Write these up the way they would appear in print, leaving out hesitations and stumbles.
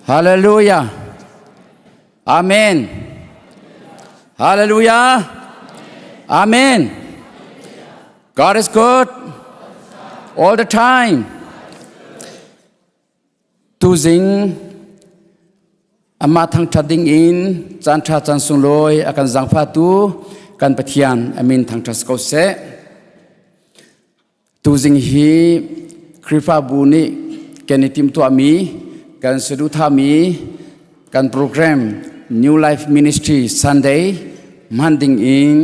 Hallelujah. Amen. Hallelujah. Amen. God is good all the time. Tuzing amah thangṭhat ding in caan ṭha caan sunglawi a kan zaangfahtu kan Pathian a min thangṭhat ko seh. Tuzing hi Khrihfabu nih kan i timhtuahmi, kan saduhthahmi, kan program New Life Ministry Sunday hman ding in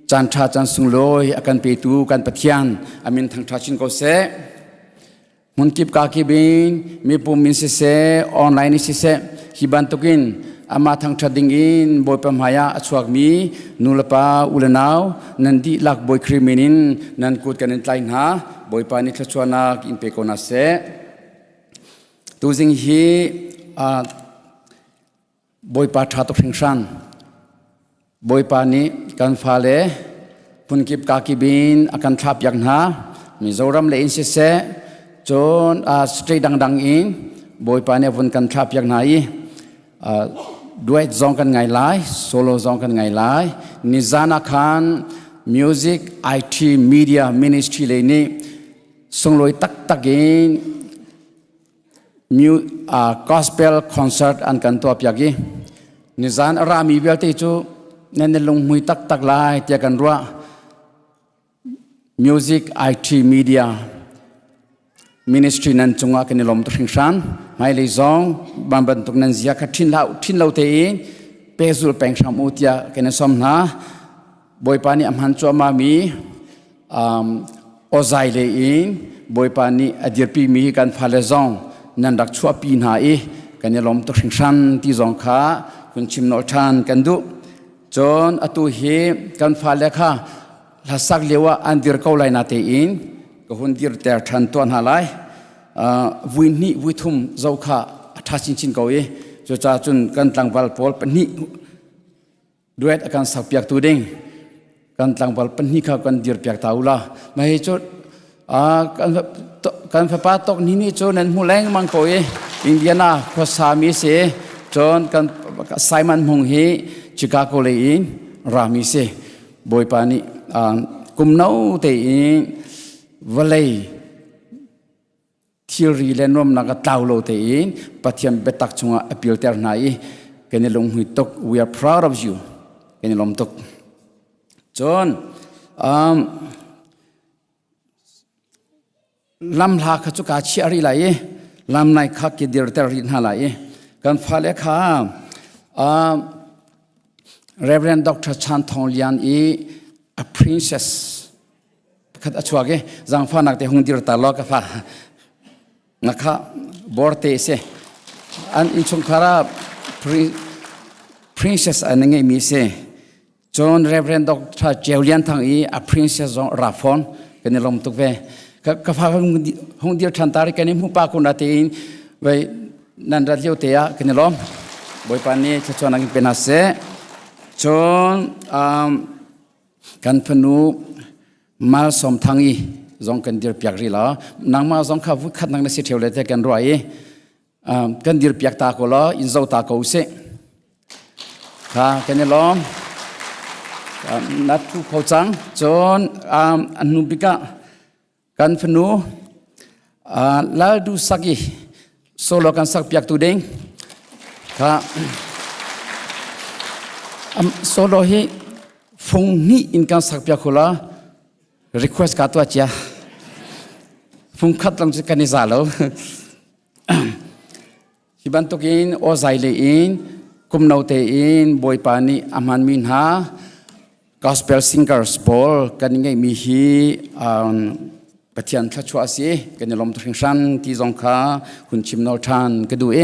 caan ṭha caan sunglawi a kan petu kan Pathian a min thangṭha chin ko seh. Hmunkip kakip in mipum in siseh, online in siseh, hi bantukin amah thangṭhat ding in Bawipa hmaiah a chuakmi nulepa ulenau nan dihlak Bawi Khrih min in nan kut kan in tlai hna. Bawipa nih thluachuahnak in pe ko hna seh. Tuzing hi Bawipa ṭha tuk hringhran. Bawipa nih kan fale phunkip kakip in a kan thlahpiak hna. Mizoram le in siseh, cun state dangdang in Bawipa nih a vun kan thlahpiak hna i duet zong kan ngai lai, solo zong kan ngai lai. Nizan ah khan Music IT Media Ministry lei nih sunglawi taktak in gospel concert an kan tuahpiak i nizan a rami vialte cu nan i lunghmui taktak lai tiah kan ruah. Music IT Media Ministry nan cungah kan i lawm tuk hringhran. Hmailei zong ban bantuk nan zia kha ṭhin hlah ṭhin lo tein pehzul peng hram u tiah kan i sawm hna. Bawipa nih a hman cuahmah mi awzai lei in Bawipa nih a dirpi mi kan fale zong nan rak chuahpi hna i kan i lawm tuk hringhran ti zong kha hun chim nawl ṭhan kan duh. Cun atu hi kan fale kha hlasak lio ah an dir ko lai na tein ka hun dirter ṭhan tuah hna lai. Vui hnih vui thum zo kha a ṭha chinchin ko i cucaah cun kan tlangval pawl pahnih duet a kan sakpiaktu ding kan tlangval pahnih kha kan dirpiak ta u la. Mah hi cu kan fapa tok ni ni cu nan hmu lengmang ko i Indiana khuasa mi si cun kan Simon Hmung hi Chicago lei in rami si. Bawipa nih kum no tein vawlei thilri le nuamnak a tlau lo tein Pathian biatak chungah a pilter hna i kan i lunghmui tuk. We are proud of you. Kan i lawm tuk. Cun lam hla kha cu kaa chiah rih lai i lam nai kha ki dirter rih hna lai i kan fale kha Reverend Dr. Chan Thong Lian i a princess pakhat a chuak i zaangfahnak te hung dir ta law ka fa nga kha borte si an innchungkhar ah princess an ngeimi si. Cun Reverend Dr. Ceu Lian Thang i a princess zong ra fawn kan i lawm tuk ve. Ka fa hung dir ṭhan ta ri kan i hmu pa kun tein vei nan rat lio te ah kan i lawm. Bawipa nih thluachuahnak in pe hna seh. Cun kan fanu Mal Som Thang i zong kan dir piak rih la. Nangmah zong kha vukhat nang na si ṭheo le te kan ruah i kan dir piak ta ko law in zo ta ko usih. Kha kan i lawm. Na thu kho cang. Cun an hnu bik ah kan fanu Lal Du Saki solo kan sak piak tu ding. Kha solo hi fung hnih in kan sak piak khula request ka tuah cia. Fung khat lang cu kan i za lo. Hi bantukin awzai lei in kum no tein Bawipa nih a hmanmi hna gospel singers pawl kan ngeihmi hi Pathian thluachuah a si kan i lawm tuk hringhran ti zong kha hun chim nawl ṭhan ka duh i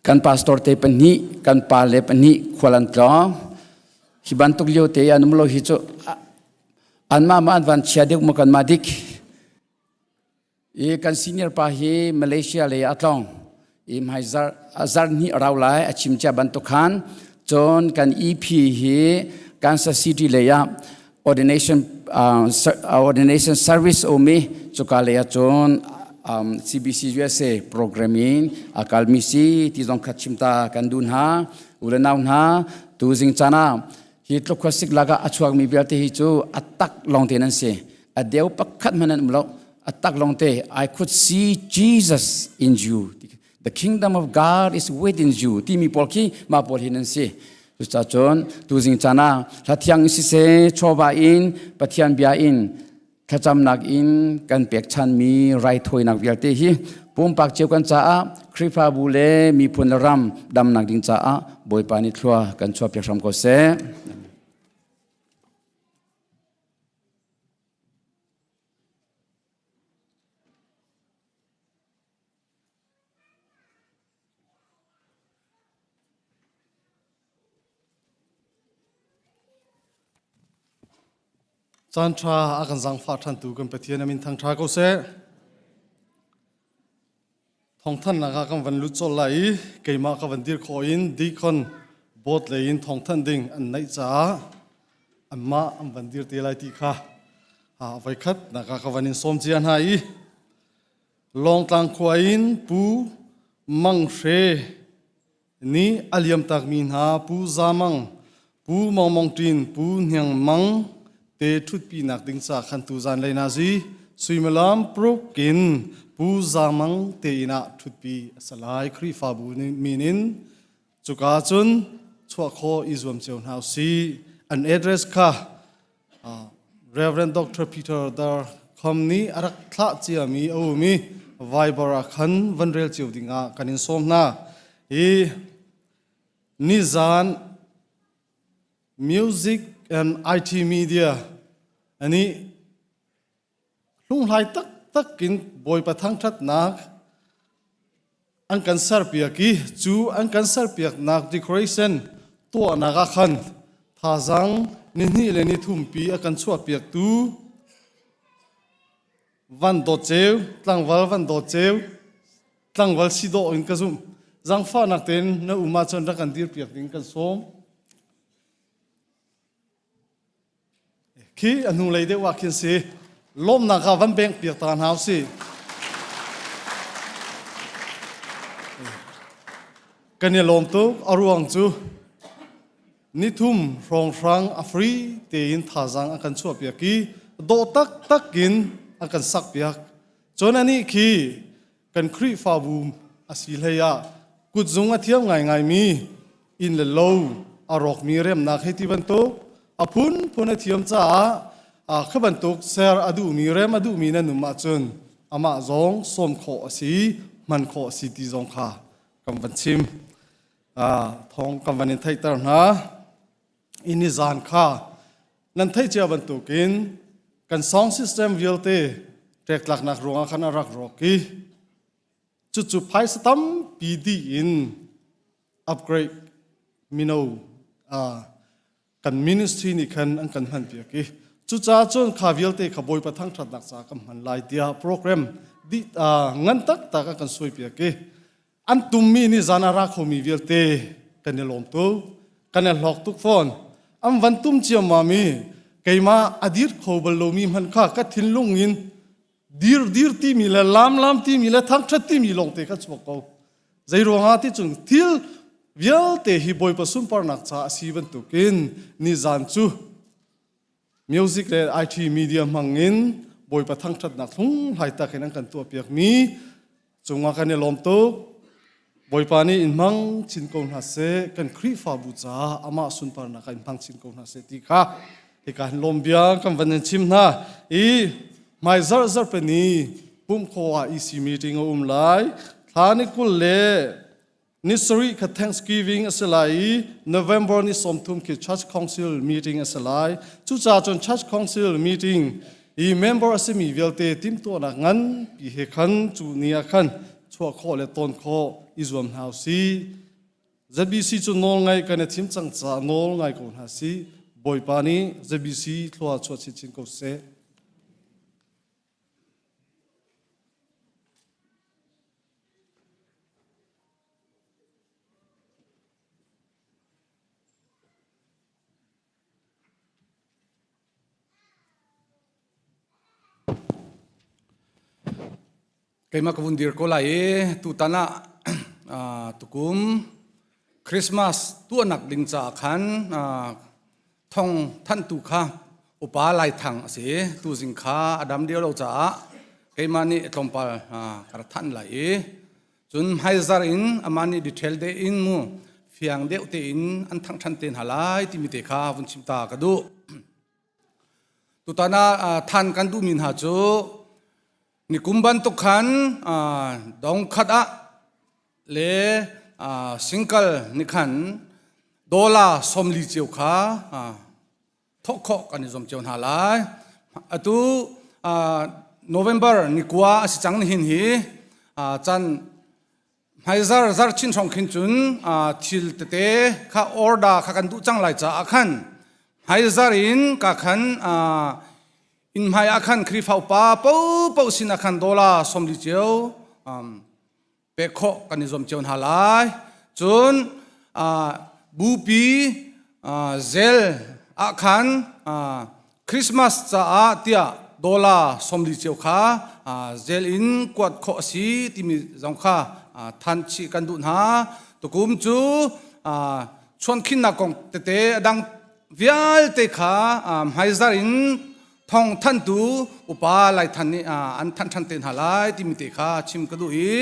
kan pastor te pahnih kan pa le pahnih khual an tlawng. Hi bantuk lio te an um lo hi cu anmah ma an van chia deuh maw kanmah dik? I kan senior pa hi Malaysia lei a tlawng i hmai zar hnih a rau lai a chim cia bantuk khan. Cun kan EP hi Kansas City lei ah ordination service um i cuka lei ah cun. CBC USA program in a kalmi si ti zong kha chimta kan duh hna. U le nau hna, tu zing caan ah hi tluk khuasik lakah a chuakmi vialte hi cu a tak lawng te nan si. A deu pakhat hmanh an um lo. A tak lawng te I could see Jesus in you. The kingdom of God is within you timi pawl khi mah pawl hi nan si. Cucacun tuzing caan ah hla thiang in siseh chawva in Pathian bia in thlacamnak in kan pekchanmi raithawinak vialte hi pumpak cio kan caah Khrihfabu le miphun le ram damnak ding caah Bawipa nih thlua kan chuahpiak hram ko seh. Caan ṭha a kan zaangfah ṭhantu kan Pathian a min thangṭha ko seh. Thawngthanhnak ah kan van lut colh lai i keimah ka van dir khawh in deacon board lei in thawngthanh ding an naih caah anmah an van dir te lai ti kha voikhat nak ah ka van in sawm cia hna i Lawngtlang khua in Pu Mang Hre nih a liamtakmi hna Pu Za Mang, Pu Mong Mong Ṭin, Pu Hniang Mang te ṭhutpinak ding ca khan tu zanlei nazi suimilam paruk in Pu Za Mang te inn ah ṭhutpi a si lai Khrihfabu min in cuka cun chuah khawh i zuam cio hna usih. An address kha Reverend Dr. Peter Dar Kham nih a rak thlah ciami a um i Viber ah khan van rel cio dingah kan in sawm hna. Hi nizan Music and IT Media ani hlunghlai taktak in Bawipa thangṭhatnak an kan serpiak i cu an kan serpiaknak decoration tuahnak ah khan thazaang nihnih le nithumpi a kan chuahpiaktu Van Dawt Ceu tlangval Van Dawt Ceu tlangval si dawh in ka zumh zaangfahnak tein na um ahcun rak kan dirpiak ding kan sawm. Khi a hnulei deuh ah khin si lawmnak kha van bengh piak ta hna usih. Kan i lawm tuk a ruang cu nithum hrawnghrang a free tein thazaang a kan chuahpiak i dawh taktak in a kan sakpiak. Cun anih khi kan Khrihfabu a si hlei ah kutzung a thiam ngaingaimi inn le lo a rawkmi remnak hei ti bantuk a phunphun a thiam caah kha bantuk ser a duhmi rem a duhmi nan um ahcun amah zong sawm khawh a si hman khawh a si ti zong kha kan van chim thawng kan van in theihter hna i nizan kha nan theih cia bantukin kan sound system vialte ṭektlaknak ruangah khan a rak rawk i cucu phaisa tampi dih in upgrade mino kan ministry nih khan an kan hman piak i cucaah cun kha vialte kha Bawipa thangṭhatnak caah kan hman lai tiah program dih ngan taktak a kan suai piak i an tummi nih zan a ra khomi vialte kan i lawm tuk kan i hlawk tuk fawn an van tum ciammam i keimah a dir kho bal lomi hmanh kha ka thinlung in dir dir timi le lam lam timi le thangṭhat timi lawngte kha chuak ko zei ruangah ti cun thil vialte hi Bawipa sunparnak ca a si bantukin nizan cu music le IT media hmang in Bawipa thangṭhatnak hlunghlai takin an kan tuahpiakmi cungah kan i lawm tuk. Bawipa nih in hmang chin ko hna seh, kan Khrihfabu caah amah sunparnak ah in hmang chin ko hna seh ti kha hika hin lawm bia kan van in chim hna. I hmai zarh zarh ni pumh khawh ah EC meeting a um lai. Thla ni 20 le Ni sarih kha Thanksgiving a si lai i November ni 30 khi Church Council meeting a si lai. Cucaah cun Church Council meeting i member a simi vialte timhtuahnak nganpi he khan cu ni ah khan chuah khawh le ton khawh i zuam hna usih. ZBC cu nawl ngaih kan i thim cang caah nawl ngai ko hna sih. Bawipa nih ZBC thlua chuah chinchin ko seh. Keimah ka vun dir ko lai i tutan ah tukum Christmas tuahnak ding caah khan thong thanhtu kha upa Lai Thang a si. Tuzing kha a dam dio lo caah keimah nih tlawmpal ka rak thanh lai i cun hmaizar in amah nih detail te in mu fiang deuh tein an thangh ṭhan te hna lai timi te kha vun chim ta ka duh. Tutan ah than kan duhmi hna cu nikum bantuk khan dongkhat ah le single nih khan dollar 40 cio kha thawh khawh kan i zuam cio hna lai. Atu November ni kua a si cang nihin hi chan Hmaizar zar chin hrawng khin cun thil tete kha order kha kan duh cang lai caah khan hmaizar in ka khan inn hmai ah khan Khrihfa upa paohpaoh sin ah khan dollar 40 cio pek khawh kan i zuam cio hna lai. Cun bupi zel ah khan Christmas caah tiah dollar 40 cio kha zel in kuat khawh a si timi zong kha than chih kan duh hna. Tukum cu chuankhinnak kong tete a dang vialte kha hmaizar in thong thantu upa Lai Than nih an thanh ṭhan te hna lai timi te kha chim ka duh i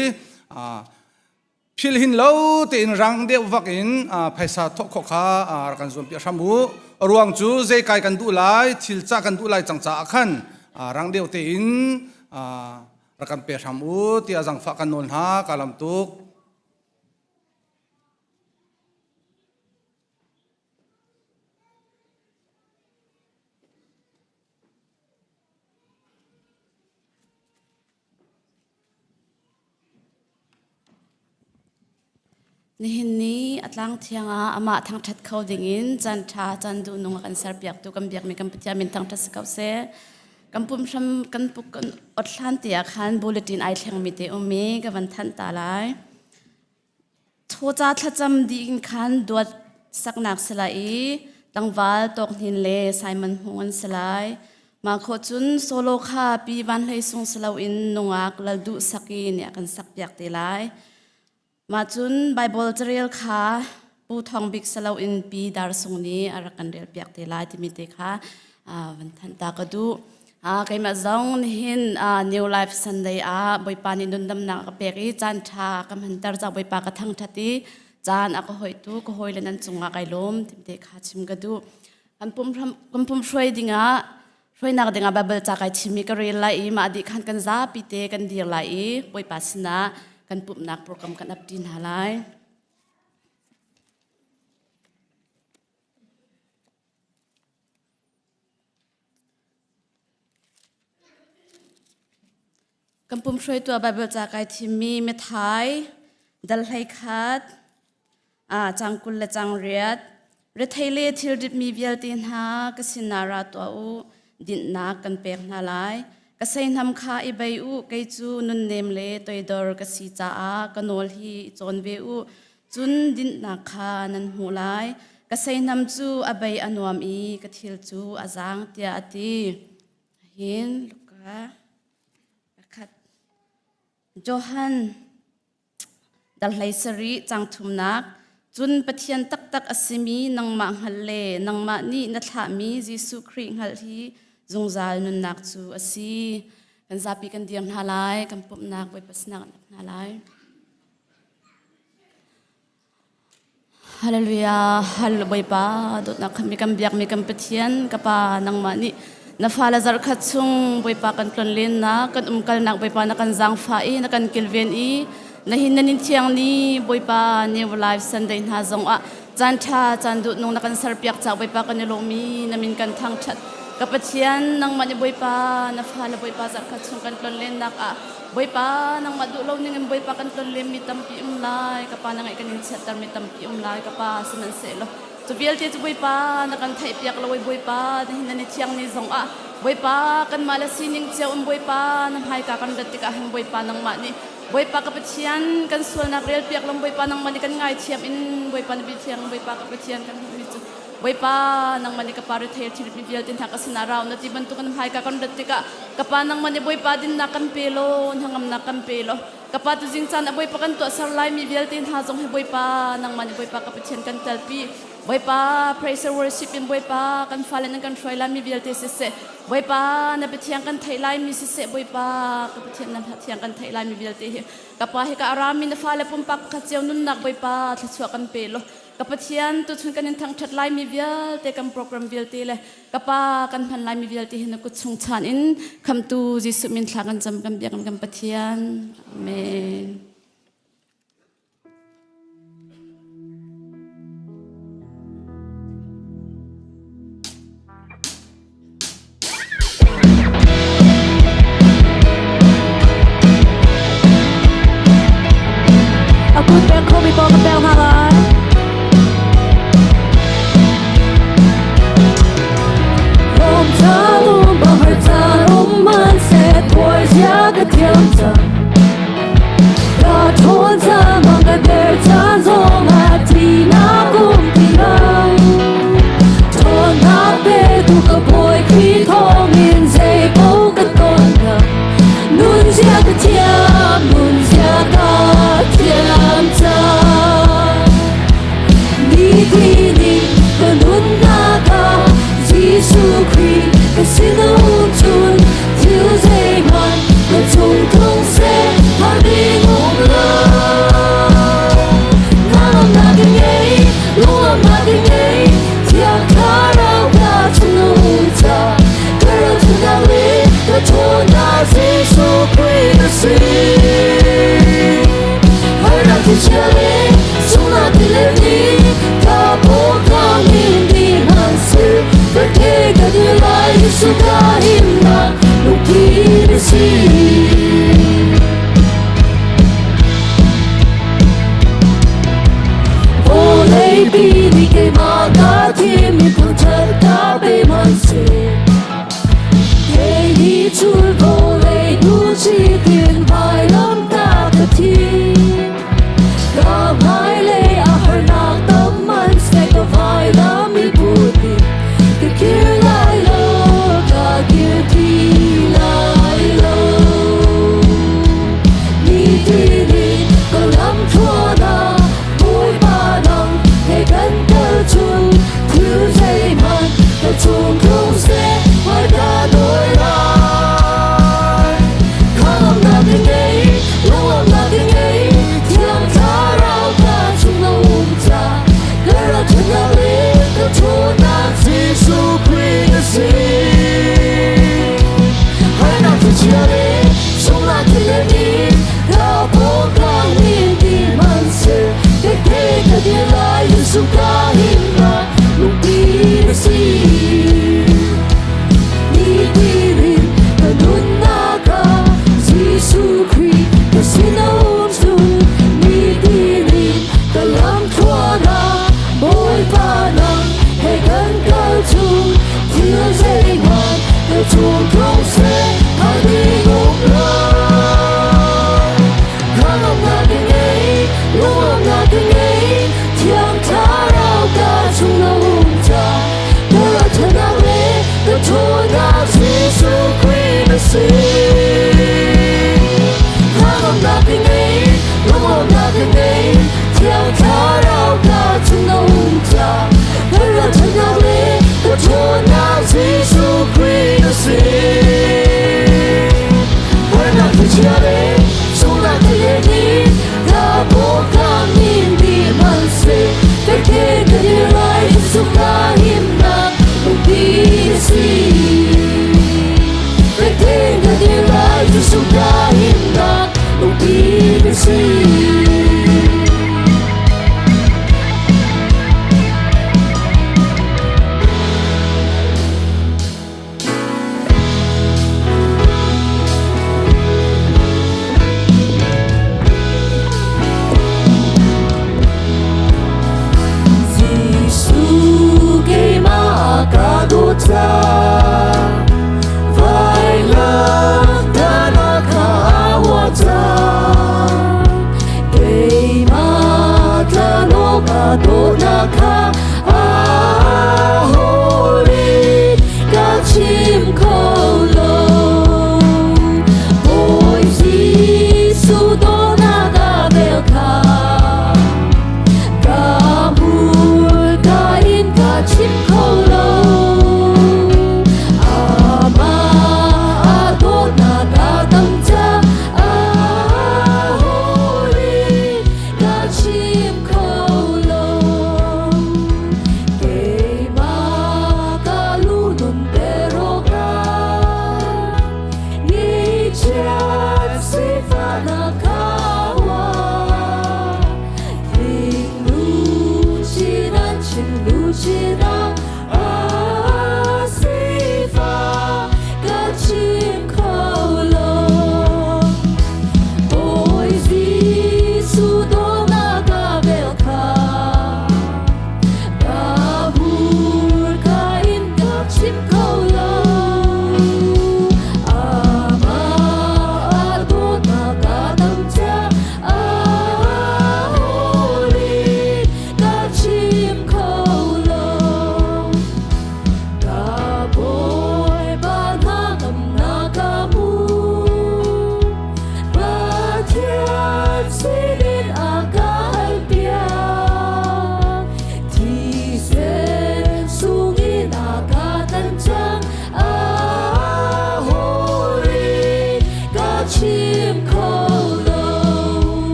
philhin lo tein rang deuh vak in phaisa thawh khawh kha rak kan zuampiak hram u. A ruang cu zeikai kan duh lai, thil cah kan duh lai cang caah khan rang deuh tein rak kan pe hram u tiah zangfah kan nawl hna. Ka lam tuk. Nihin ni a tlang thiang ah amah thangṭhat kho dingin caan ṭha caan duhnung a kan serpiaktu kan biakmi kan Pathian min thangṭhat si ko seh. Kan pum hram kan puk kan ot hlan te ah khan bulletin ai thlengmi te um i ka van thanh ta lai. Chawca thlacam dih in khan duat saknak si lai i tlangval Tawk Hnin le Simon Hmung an si lai. Mah khawh cun solo kha Pi Van Hlei Sung si loin nungak Lal Duh Saki nih a kan sakpiak te lai. Mah cun Baibal carel kha Pu Thawng Bik si loin Pi Dar Sung nih a rak kan relpiak te lai timi te kha van thanh ta ka duh. Keimah zong nihin New Life Sunday ah Bawipa nih nundamnak a ka pek i caan ṭha ka hmanter caah Bawipa ka thangṭhat i caan a ka hoihtu ka hawile nan cungah kai lawm timte kha chim ka duh. Kan pum kan pum hruai dingah hruainak dingah Bible ca kai chim i ka rel lai i mah dih khan kan zapi te kan dir lai i Bawipa sinah kan pumhnak program kan ap ṭi hna lai. Kan pum hruaitu ah Baibal ca kai thimmi Matthai dal 11 cang 20 le cang riat rethei le thil ritmi vialte hna ka sinah ra tuah u dinhnak kan pek hna lai ka seihnam kha i bei u kei cu nunnem le toidor ka si caah ka nawl hi i cawn ve u Cun dinhnak kha nan hmuh lai. Ka seihnam cu a bei a nuam i ka thil cu a zaang tiah a ti. Hin Luka pakhat Johan dal 17 cang thumnak cun Pathian taktak a simi nangmah hngalh le nangmah nih na thlahmi Jesuh Khrih hngalh hi zungzal nunnak cu a si. Kan zapi kan dir hna lai, kan pumhnak Bawipa sinah kan ap hna lai. Hallelujah, hal Bawipa dawtnak khammi kan biakmi kan Pathian ka Pa nangmah nih na fale zarhkhat chung Bawipa kan tlonlennak kan umkalnak Bawipa na kan zaangfah i na kan kilven i na hin na nin thiang ni Bawipa New Life Sunday hna zongah caan ṭha caan duh nung na kan serpiak caah Bawipa kan i lawm i na min kan thangṭhat ka Pathian nangmah nih Bawipa na fale Bawipa zarhkhat chung kan tlonlennak ah Bawipa nangmah duh lo ning in Bawipa kan tlonlem mi tampi um lai ka pa na ngaih kan in chiatter mi tampi um lai ka pa sihmanhsehlaw cu vialte cu Bawipa na kan theihpiak lo Bawipa nihin nan i thiang ni zong ah Bawipa kanmah le sining cio um Bawipa na hmaika kan rat tikah hin Bawipa nangmah nih Bawipa ka Pathian kan sualnak relpiak lo Bawipa nangmah nih kan ngaithiam in Bawipa na bia thiang Bawipa ka Pathian kan hmuhmi cu. Bawipa nangmah nih ka pa rethei thil mi vialte hna ka sinah rau na ti bantuk in hmaika kan rat tikah ka pa nangmah nih Bawipa dinnak kan pe law hnangamnak kan pe law ka pa tuzing caan ah Bawipa kan tuahser lai mi vialte hna zong hi Bawipa nangmah nih Bawipa ka Pathian kan telpi. Bawipa praise and worship in Bawipa kan fale nan kan hruai lai mi vialte siseh Bawipa na Pathian kan theih lai mi siseh Bawipa ka Pathian na Pathian kan theih lai mi vialte hi ka pa hi ka arami na fale pumpak pakhat cio nunnak Bawipa thluachuah kan pe law ka Pathian tuchun kan in thangṭhat lai mi vialte kan program vialte le ka pa kan hman lai mi vialte hi na kut chung chan in khamtu Jesuh min thla kan cam kan biak kan Pathian amen. A kut pek khomi pawl ka pek hna lai. Lawm caan um a har caan um man seh thawi zia ka thiam cang. Ka ṭhawn caan bang ka der caan zong ah ṭihnak um ti lo. Ṭhawnnak petu ka Bawi Khrih thawngin zei paoh ka ton hna. Nun zia ka thiam, nun zia ka thiam cang. Nitin in ka nunnak ah Jesuh Khrih ka sin a um cun thil zeihmanh ka chung tlung seh har ding um lo. Nalawmnak ka ngei, lunglawmnak ka ngei, Thiang Thlarau ka chung a um ca. Ka ralṭhatnak le ka ṭhawnnak Jesuh Khrih a si. Harnak thlichia le sunghnak tilet nih ka pawngkam in di hmanhseh fekte ka dir lai Jesuh ka himnak lungpi na si. Vawlei pi nih keimah ka thim mi thangṭhat ka pe hmanhseh Kei nih cul vawlei hnu chitin vailam ta ka thi. Ka hmailei a harnak tam man seh ka vailam i put in ka kir lai lo ka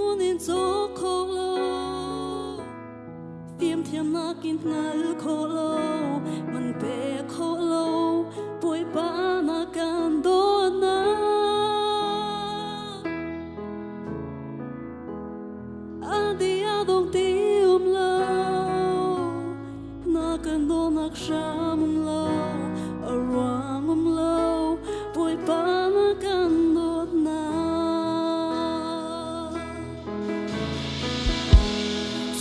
ngun in cawk kho lo Fimthiamnak in hngal kho lo man pe kho lo Bawipa na kan dawtnak A di a dong ti um lo Na kan dawtnak hram um lo a ruang um lo Bawipa na kan dawtnak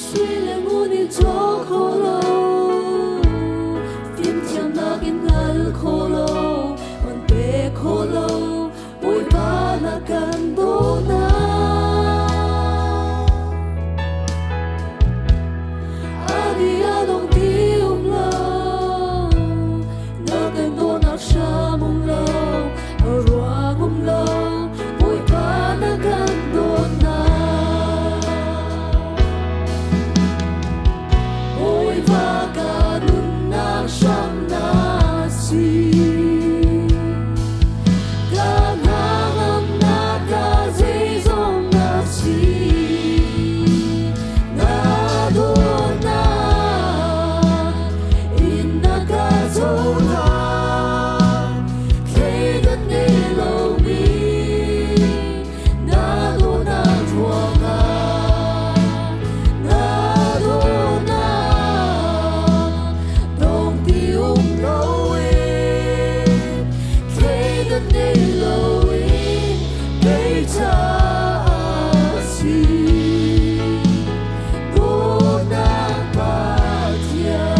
Sui le ngun in caw kho lo fimthiamnak in hngal kho lo man pe kho lo Bawipa na kan dawtnak A di a dong ti um lo na kan dawtnak hram um lo a ruang um lo Bawipa na kan dawtnak Bawipa ka nunnak hram na si ka hnangamnak ka zeizong na si na dawtnak in na ka cohlan thleidan ngei lomi na dawtnak ruangah na dawtnak dong ti um loin thleidan ngei loin kei caah si dawtnak Pathian.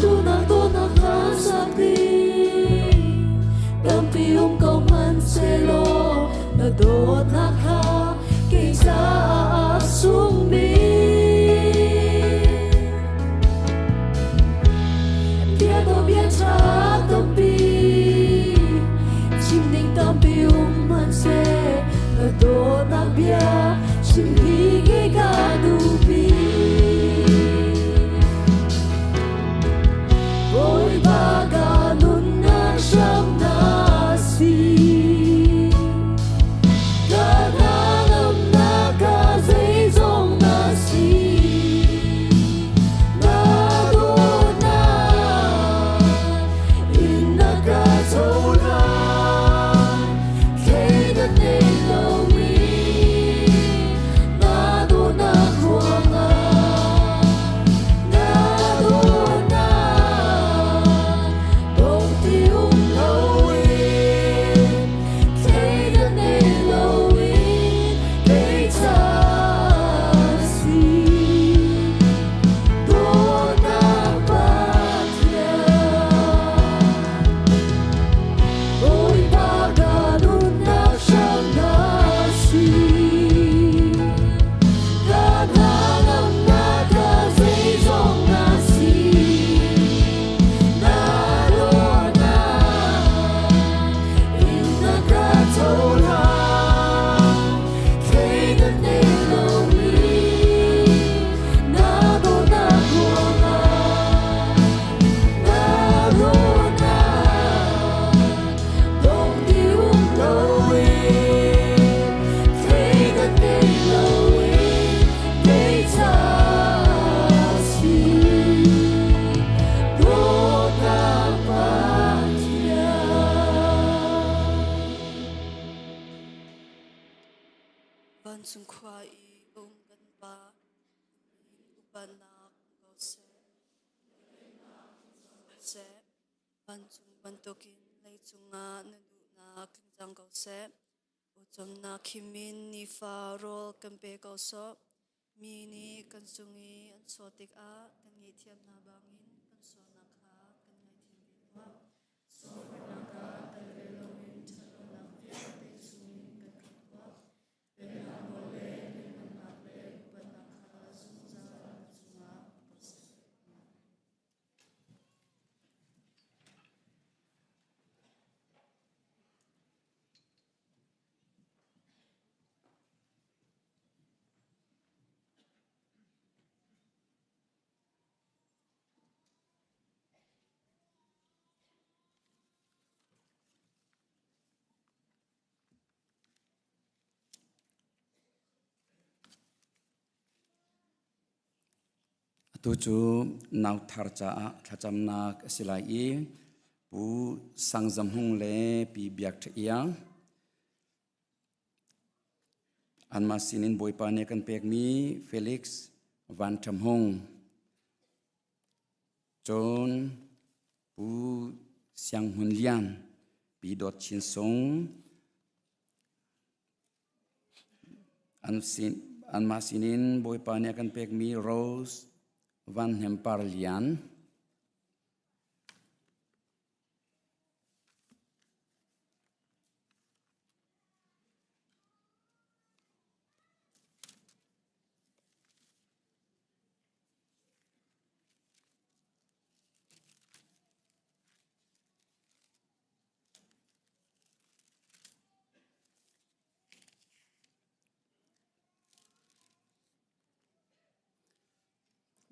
Tunak dawtnak hla sak ding tampi um ko hmanhsehlaw na dawtnak kha kei caah a sung bik. Bia dawh bia ṭha tampi chim ding tampi um hmanhseh na dawtnak bia chim hi kei ka duh bik. Bawipa ka nunnak hram na si. Ka hnangamnak ka zeizong na si. Na dawtnak in na ka cohlan. Thleidan nei lomi na dawtnak ruangah na dawtnak dong ti um loin thleidan nei loin kei caah si dawtnak Pathian. Bawipa ka nunnak hram na si. Ka hnangamnak ka zeizong na si. Na dawtnak in na ka cohlan. Thleidan nei lomi na dawtnak ruangah na dawtnak dong ti um loin thleidan nei loin kei caah si dawtnak Pathian. Vancung khua i a um kan Pa, upatnak ko seh. Seh. Vancung bantukin leicung ah na duhnak tling cang ko seh. Pawcawmnak himin nifa rawl kan pe ko sawh. Mi nih kan cung i an sawh tikah kan ngaihthiam hna bangin kan sualnak kha kan ngaihthiam ve tuah. Sualnak ah tel ve loin ṭhatlonak vialte chungin kan khamh tuah. Pennak nawl le lianhngannak le upatnak kha zungzal na cungah um ko seh. Amen. Atu cu nauthar caah thlacamnak a si lai i Pu Sang Zam Hung le Pi Biak Ṭha Iang anmah sinin Bawipa nih a kan pekmi Felix Van Ṭham Hung, cun Pu Siang Hmun Lian, Pi Dawt Chin Sung, Anmah sinin Bawipa nih a kan pekmi Rose Van Hnem Par Lian.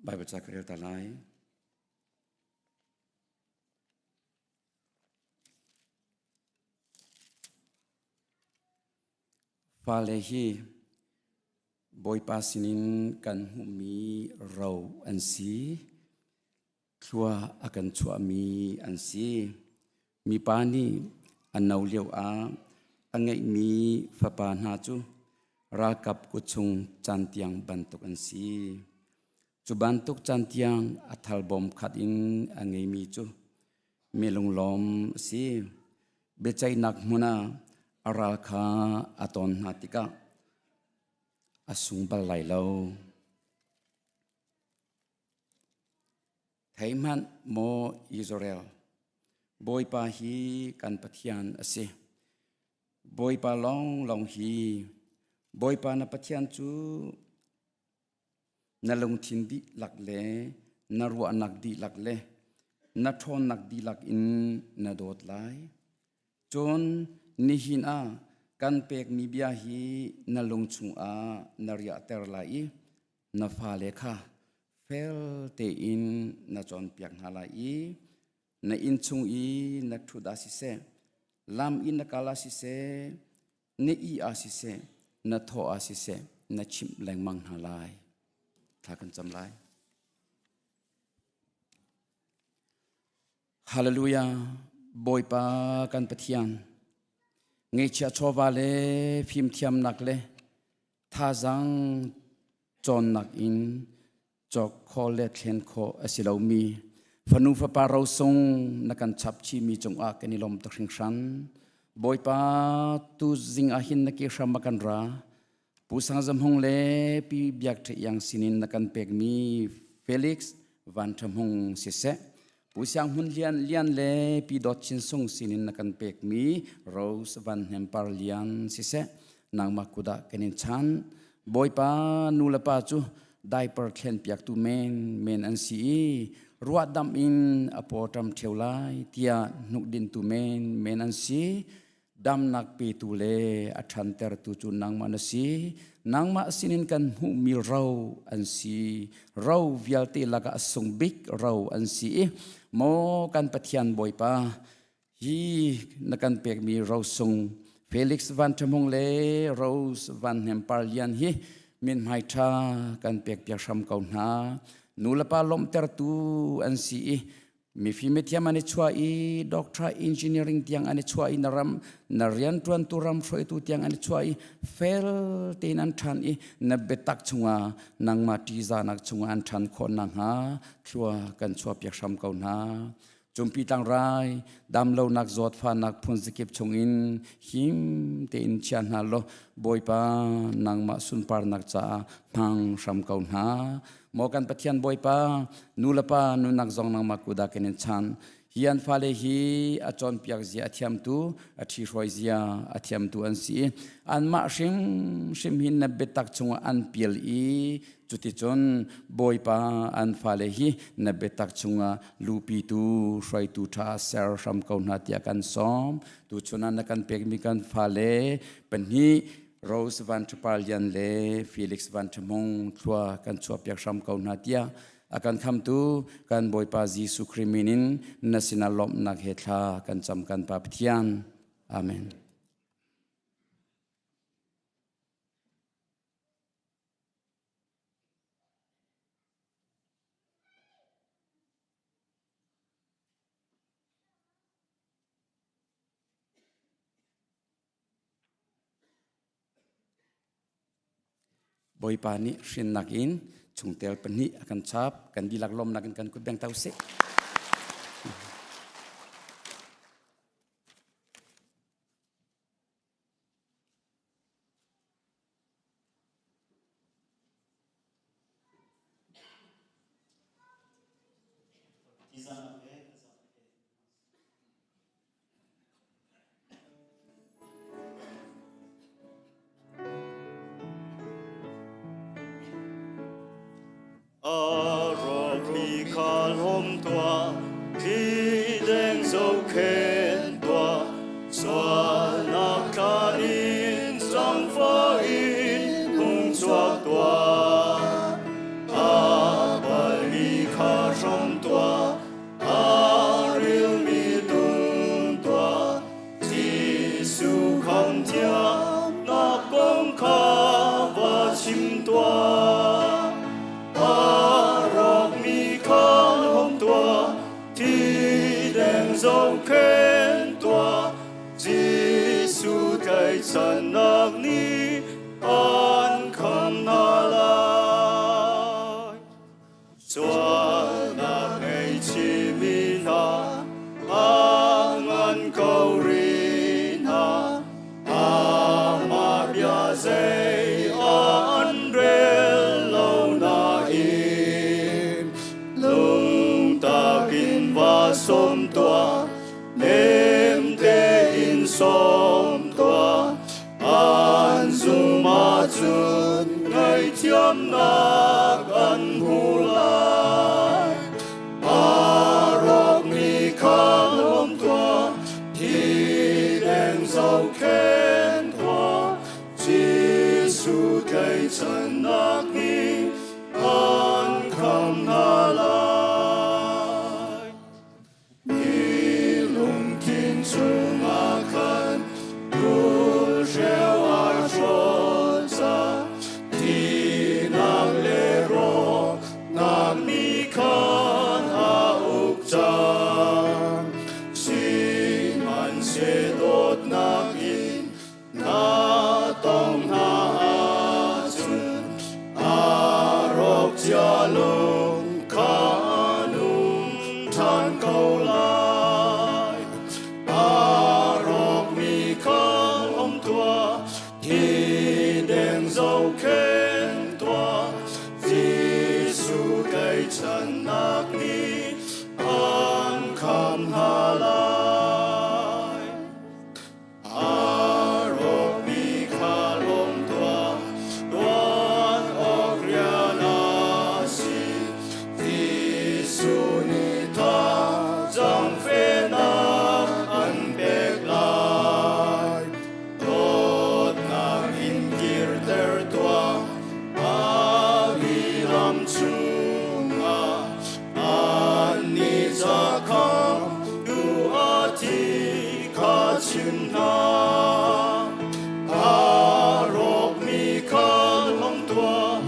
Baibal ca ka rel ta lai. Fale hi Bawipa sinin kan hmuhmi ro an si. Thlua a kan chuahmi an si. Mipa nih a no lio ah a ngeihmi fapa hna cu ralkap kutchung cantiang bantuk an si. Cu bantuk cantiang a thalbawm khat in a ngeimi cu mi lunglawm a si. Biaceihnak hmun ah a ral kha a tawn hna tikah a sung bal lai lo. Thei hmanh, maw Israel, Bawipa hi kan Pathian a si. Bawipa lawnglawng hi Bawipa na Pathian cu na lungthin dihlak le na ruahnak dihlak le na ṭhawnnak dihlak in na dawt lai. Cun nihin ah kan pekmi bia hi na lung chungah na riahter lai i na fale kha fel tein na cawnpiak hna lai i na inn chung i na ṭhut ah siseh, lam i na kal ah siseh, na ih ah siseh, na thawh ah siseh, na chimh lengmang hna lai. Thla kan cam lai. Hallelujah! Bawipa kan Pathian, ngeihchiah chawva le fimthiamnak le thazaang cawnnak in cawk khawh le thlen khawh a si lomi fanu fapa rosung na kan chap chihmi cungah kan i lawm tuk hringhran. Bawipa, tu zing ah hin na ke hram a kan ra. Pu Sang Zam Hung le Pi Biak Ṭha Iang sinin na kan pekmi Felix Van Ṭha Hmung siseh, Pu Siang Hmun Lian Lian le Pi Dawt Chin Sung sinin na kan pekmi Rose Van Hnem Par Lian siseh, nangmah kut ah kan in chan. Bawipa nu le pa cu diaper thlen piaktu men men an si i ruahdamh in a pawṭam ṭheo lai tiah hnukdintu men men an si. Damnak petu le a ṭhantertu cu nangmah na si. Nangmah sinin kan hmuhmi ro an si. Ro vialte lakah a sung bik ro an si i maw kan Pathian Bawipa, hi na kan pekmi rosung Felix Van Ṭha Hmung le Rose Van Hnem Par Lian hi mithmai ṭha kan pekpiak hram ko hna. Nu le pa lawmhtertu an si i mifim mithiam an i chuah i doctor engineering tiang an i chuah i na ram na rianṭuantu ram hruaitu tiang an i chuah i fel tein an ṭhan i na biatak chungah nangmah ṭihzahnak chungah an ṭhan khawh nakhnga thlua kan chuahpiak hram ko hna. Cumpi tlangrai damlonak zawtfahnak phun zakip chungin him tein chia hna law Bawipa nangmah sunparnak caah hmang hram ko hna. Maw kan Pathian Bawipa, nu le pa nunnak zong nangmah kuda kan in chan. Hi an fale hi a cawnpiak zia a thiamtu, a ṭhihruai zia a thiamtu an si i anmah hrimhrim hin na biatak chungah an pial i cuticun Bawipa an fale hi na biatak chungah lupitu hruaitu ṭha ser hram ko hna tiah kan sawm. Tuchun ah na kan pekmi kan fale pahnih Rose Van Ṭhapar Lian le Felix Van Ṭhahmung thlua kan chuahpiak hram ko hna tiah a kan khamtu kan Bawipa Jesuh Khrih min in na sinah lawmhnak he thla kan cam kan Pa Pathian. Amen. Bawipa nih hrinnak in chungtel pahnih a kan chap. Kan dihlak lawmnak in kan kut beng ta usih. A rawkmi kha hlawm tuah, thi deng zohkhenh tuah, sualnak tla in zangfah in hung chuak tuah. A palmi kha hrawm tuah, a rilmi tung tuah, Jesuh khamh thiamnak kong kha va chim tuah. A rawkmi kha hom tuah, thi deng zohkhenh tuah. Jesuh tlaihchannak nih an khamh hna lai. Sualnak ngeichimi hna, a ngan ko rih hna. Amah bia zei an rel lo nain, lungtak in va sawm tuah, nem tein sawm tuah. An zum ahcun ngaihthiamnak an hmu lai. Aa rawkmi kha lawm tuah, hi deng zohkhenh tuah. Jesuh tlaihchannak nih an khamh hna lai. Hi lungthin chungah khan rulhreu a hrawn ca thihnak le rawknak nih khan a uk cang. Sihmanhseh dawtnak in na tong hna ahcun a rawk cia lung kha nung ṭhan ko lai. A rawkmi kha um tuah, hi deng zohkhenh tuah, Jesuh tlaihchannak nih an khamh hna lai. A rawkmi kha lawm tuah, tuan awk rian a si. Jesuh nih thazaang fenak an pek lai. Dawtnak in kirter tuah, a mi lam chungah Annih ca kha tu a thi kha chim hna. A rawkmi kha hlong tuah,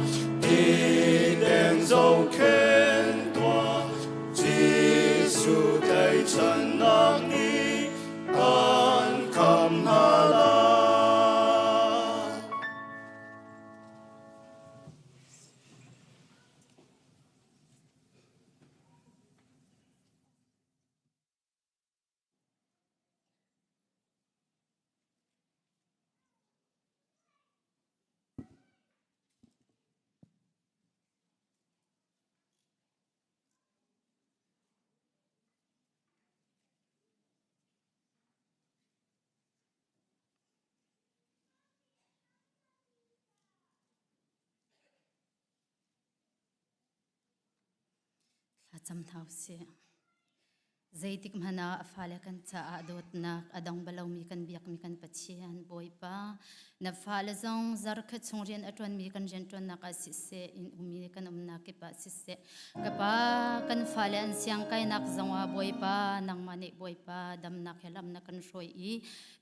ti deng zohkhenh tuah. Jesuh tlaihchannak nih an khamh hna lai. Thlacam hna usih. Zeitik hmanh ah a fale kan caah dawtnak a dong balomi kan biakmi kan Pathian Bawipa na fale zong zarkhat chung rian a ṭuanmi kan rianṭuannak ah siseh inn umi kan umnak kip ah siseh ka pa kan fale an siang kainak zongah Bawipa nangmah nih Bawipa damnak he lam na kan hruai i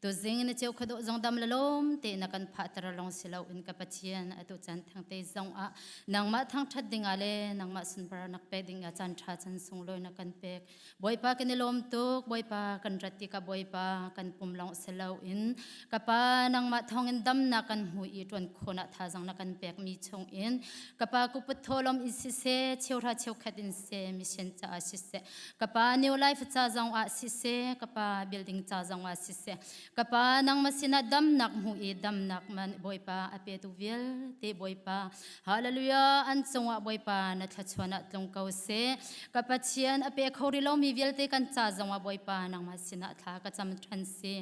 Tuzing na cheu khadawh zong dam la lawm te na kan phahter long si lo in ka Pathian atu chan thangte zong ah nangmah thangthat dingah le nangmah sunparnak pek dingah caan tha chan sunglawi na kan pek Bawipa. kan i lawm tuk Bawipa kan rat tikah Bawipa kan pum lawng si loin ka pa nangmah thawngin damnak kan hmu i ṭuan khawhnak thazaang na kan pekmi chungin ka pa kuput thawhlawm in siseh cheuhra cheukhat in siseh mission caah siseh ka pa New Life ca zong ah siseh ka pa building ca zong ah siseh ka pa nangmah sinah damnak hmu i damnak man Bawipa a petu vialte Bawipa Hallelujah an cungah Bawipa na thluachuan ah tlung ko seh ka Pathian a pe kho rih lomi vialte kan ca zongah Bawipa nangmah sinah thla ka cam ṭhan si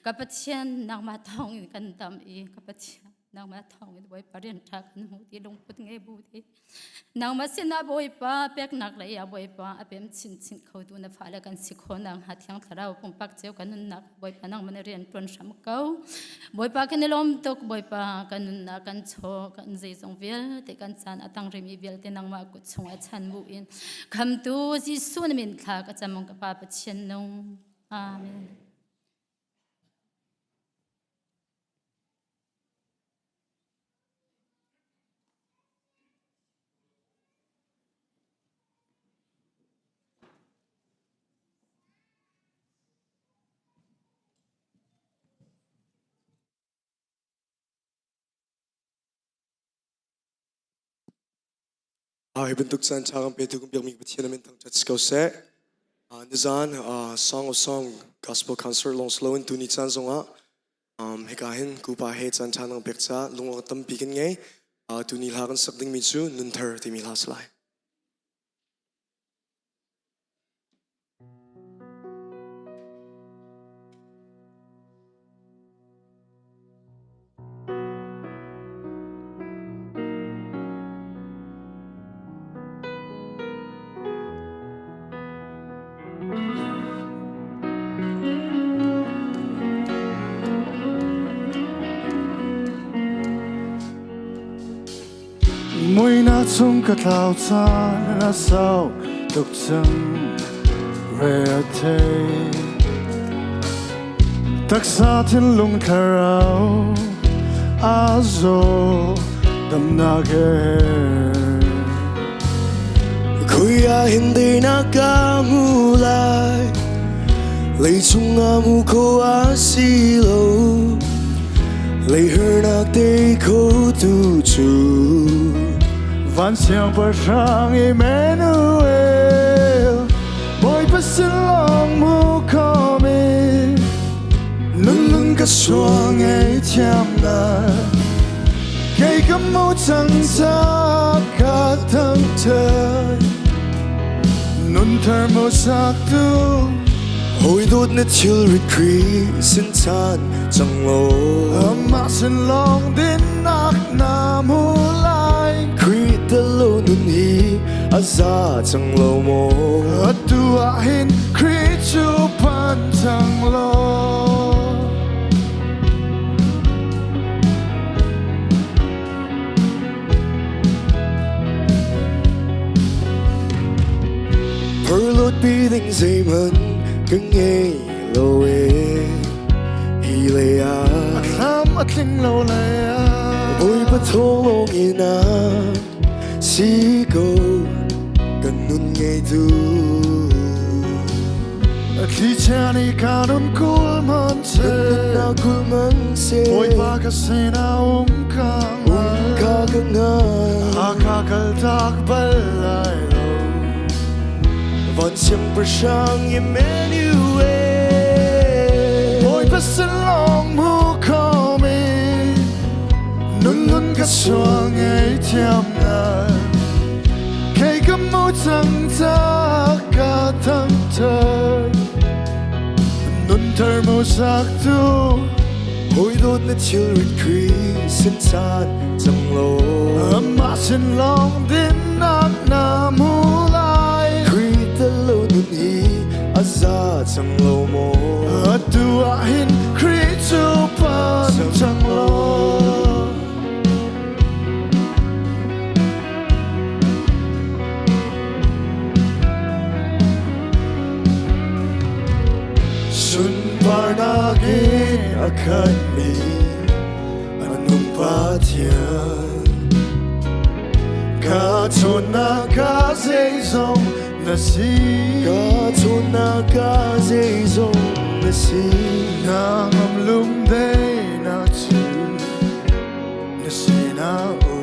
ka Pathian nangmah thawng in kan dam i ka Pathian nangmah thawng in Bawipa rian ṭha kan hmu ti lungput ngei bu ti nangmah sinah Bawipa peknak lei ah Bawipa a pem chinchin khotu na fale kan si khawh nakhnga Thiang Thlarau pumpak cio kan nunnak Bawipa nangmah na rian ṭuan hram ko Bawipa kan i lawm tuk Bawipa kan nunnak kan chaw kan zeizong vialte kan caan a tang rimi vialte nangmah kut chungah chan bu in khamtu Jesuh na min thla ka cam ka Pa Pathian nung Amen. Hi bantuk caan ṭha kan petu kan biakmi Pathian amin thangṭhat si ko seh. Nizan Song of Song Gospel Concert lawng si loin tuni caan zongah hika hin kupa he caan ṭha nang pek ca lungawk tampi kan ngei. Tuni hla kan sak dingmi cu Nunthar timi hla si lai. Muihnak chung ka tlau caan a sau tuk cang re a thei. Taksa thinlung thlarau a zaw damnak he. Khui ah hin deinak ka hmu lai Leicung ah mu kho a si lo Leihurnak tei kho tu cu Van siangpahrang Emmanuel Bawipa sin lawng mu khomi Nunlung ka suang ei thiam na Kei ka mu cang ca ka thang thai Nun thar mu sak tu Hawi dawt na thilrit Khrih sin chan cang law Amah sin lawng dinnak na hmu lai Khrih tel lo nun hi a za cang lo maw Atu ah hin Khrih cu phan cang law Phurlut pi ding zeihmanh ka ngei lo e hi lei ah A thlam a tling lo lei ah Bawipa thawng lawng in a si ko kan nun ngeitu Thlichia nih ka nun kul man seh Na kul man seh Bawipa ka sinah um ka Um ka ka ngai A ka kaltak bal lai lo Van siangpahrang Emmanuel Bawipa sin lawng mu khomi Nun nun ka sual ngei thiam ngai Kei ka mu cang ca ka thang thar Nun thar mu sak tu Hawi dawt na thilrit Khrih sin caan cang law Amah sin lawng dinnak na hmu lai Khrih tel lo nun hi a za cang lo maw Atu ah hin Khrih cu pan cang law Sunparnak in a khatmi a nung Pathian. Ka chunnak ka zeizong na si. Ka chunnak ka zeizong na si. Na ngam lungdei na cu na si na u.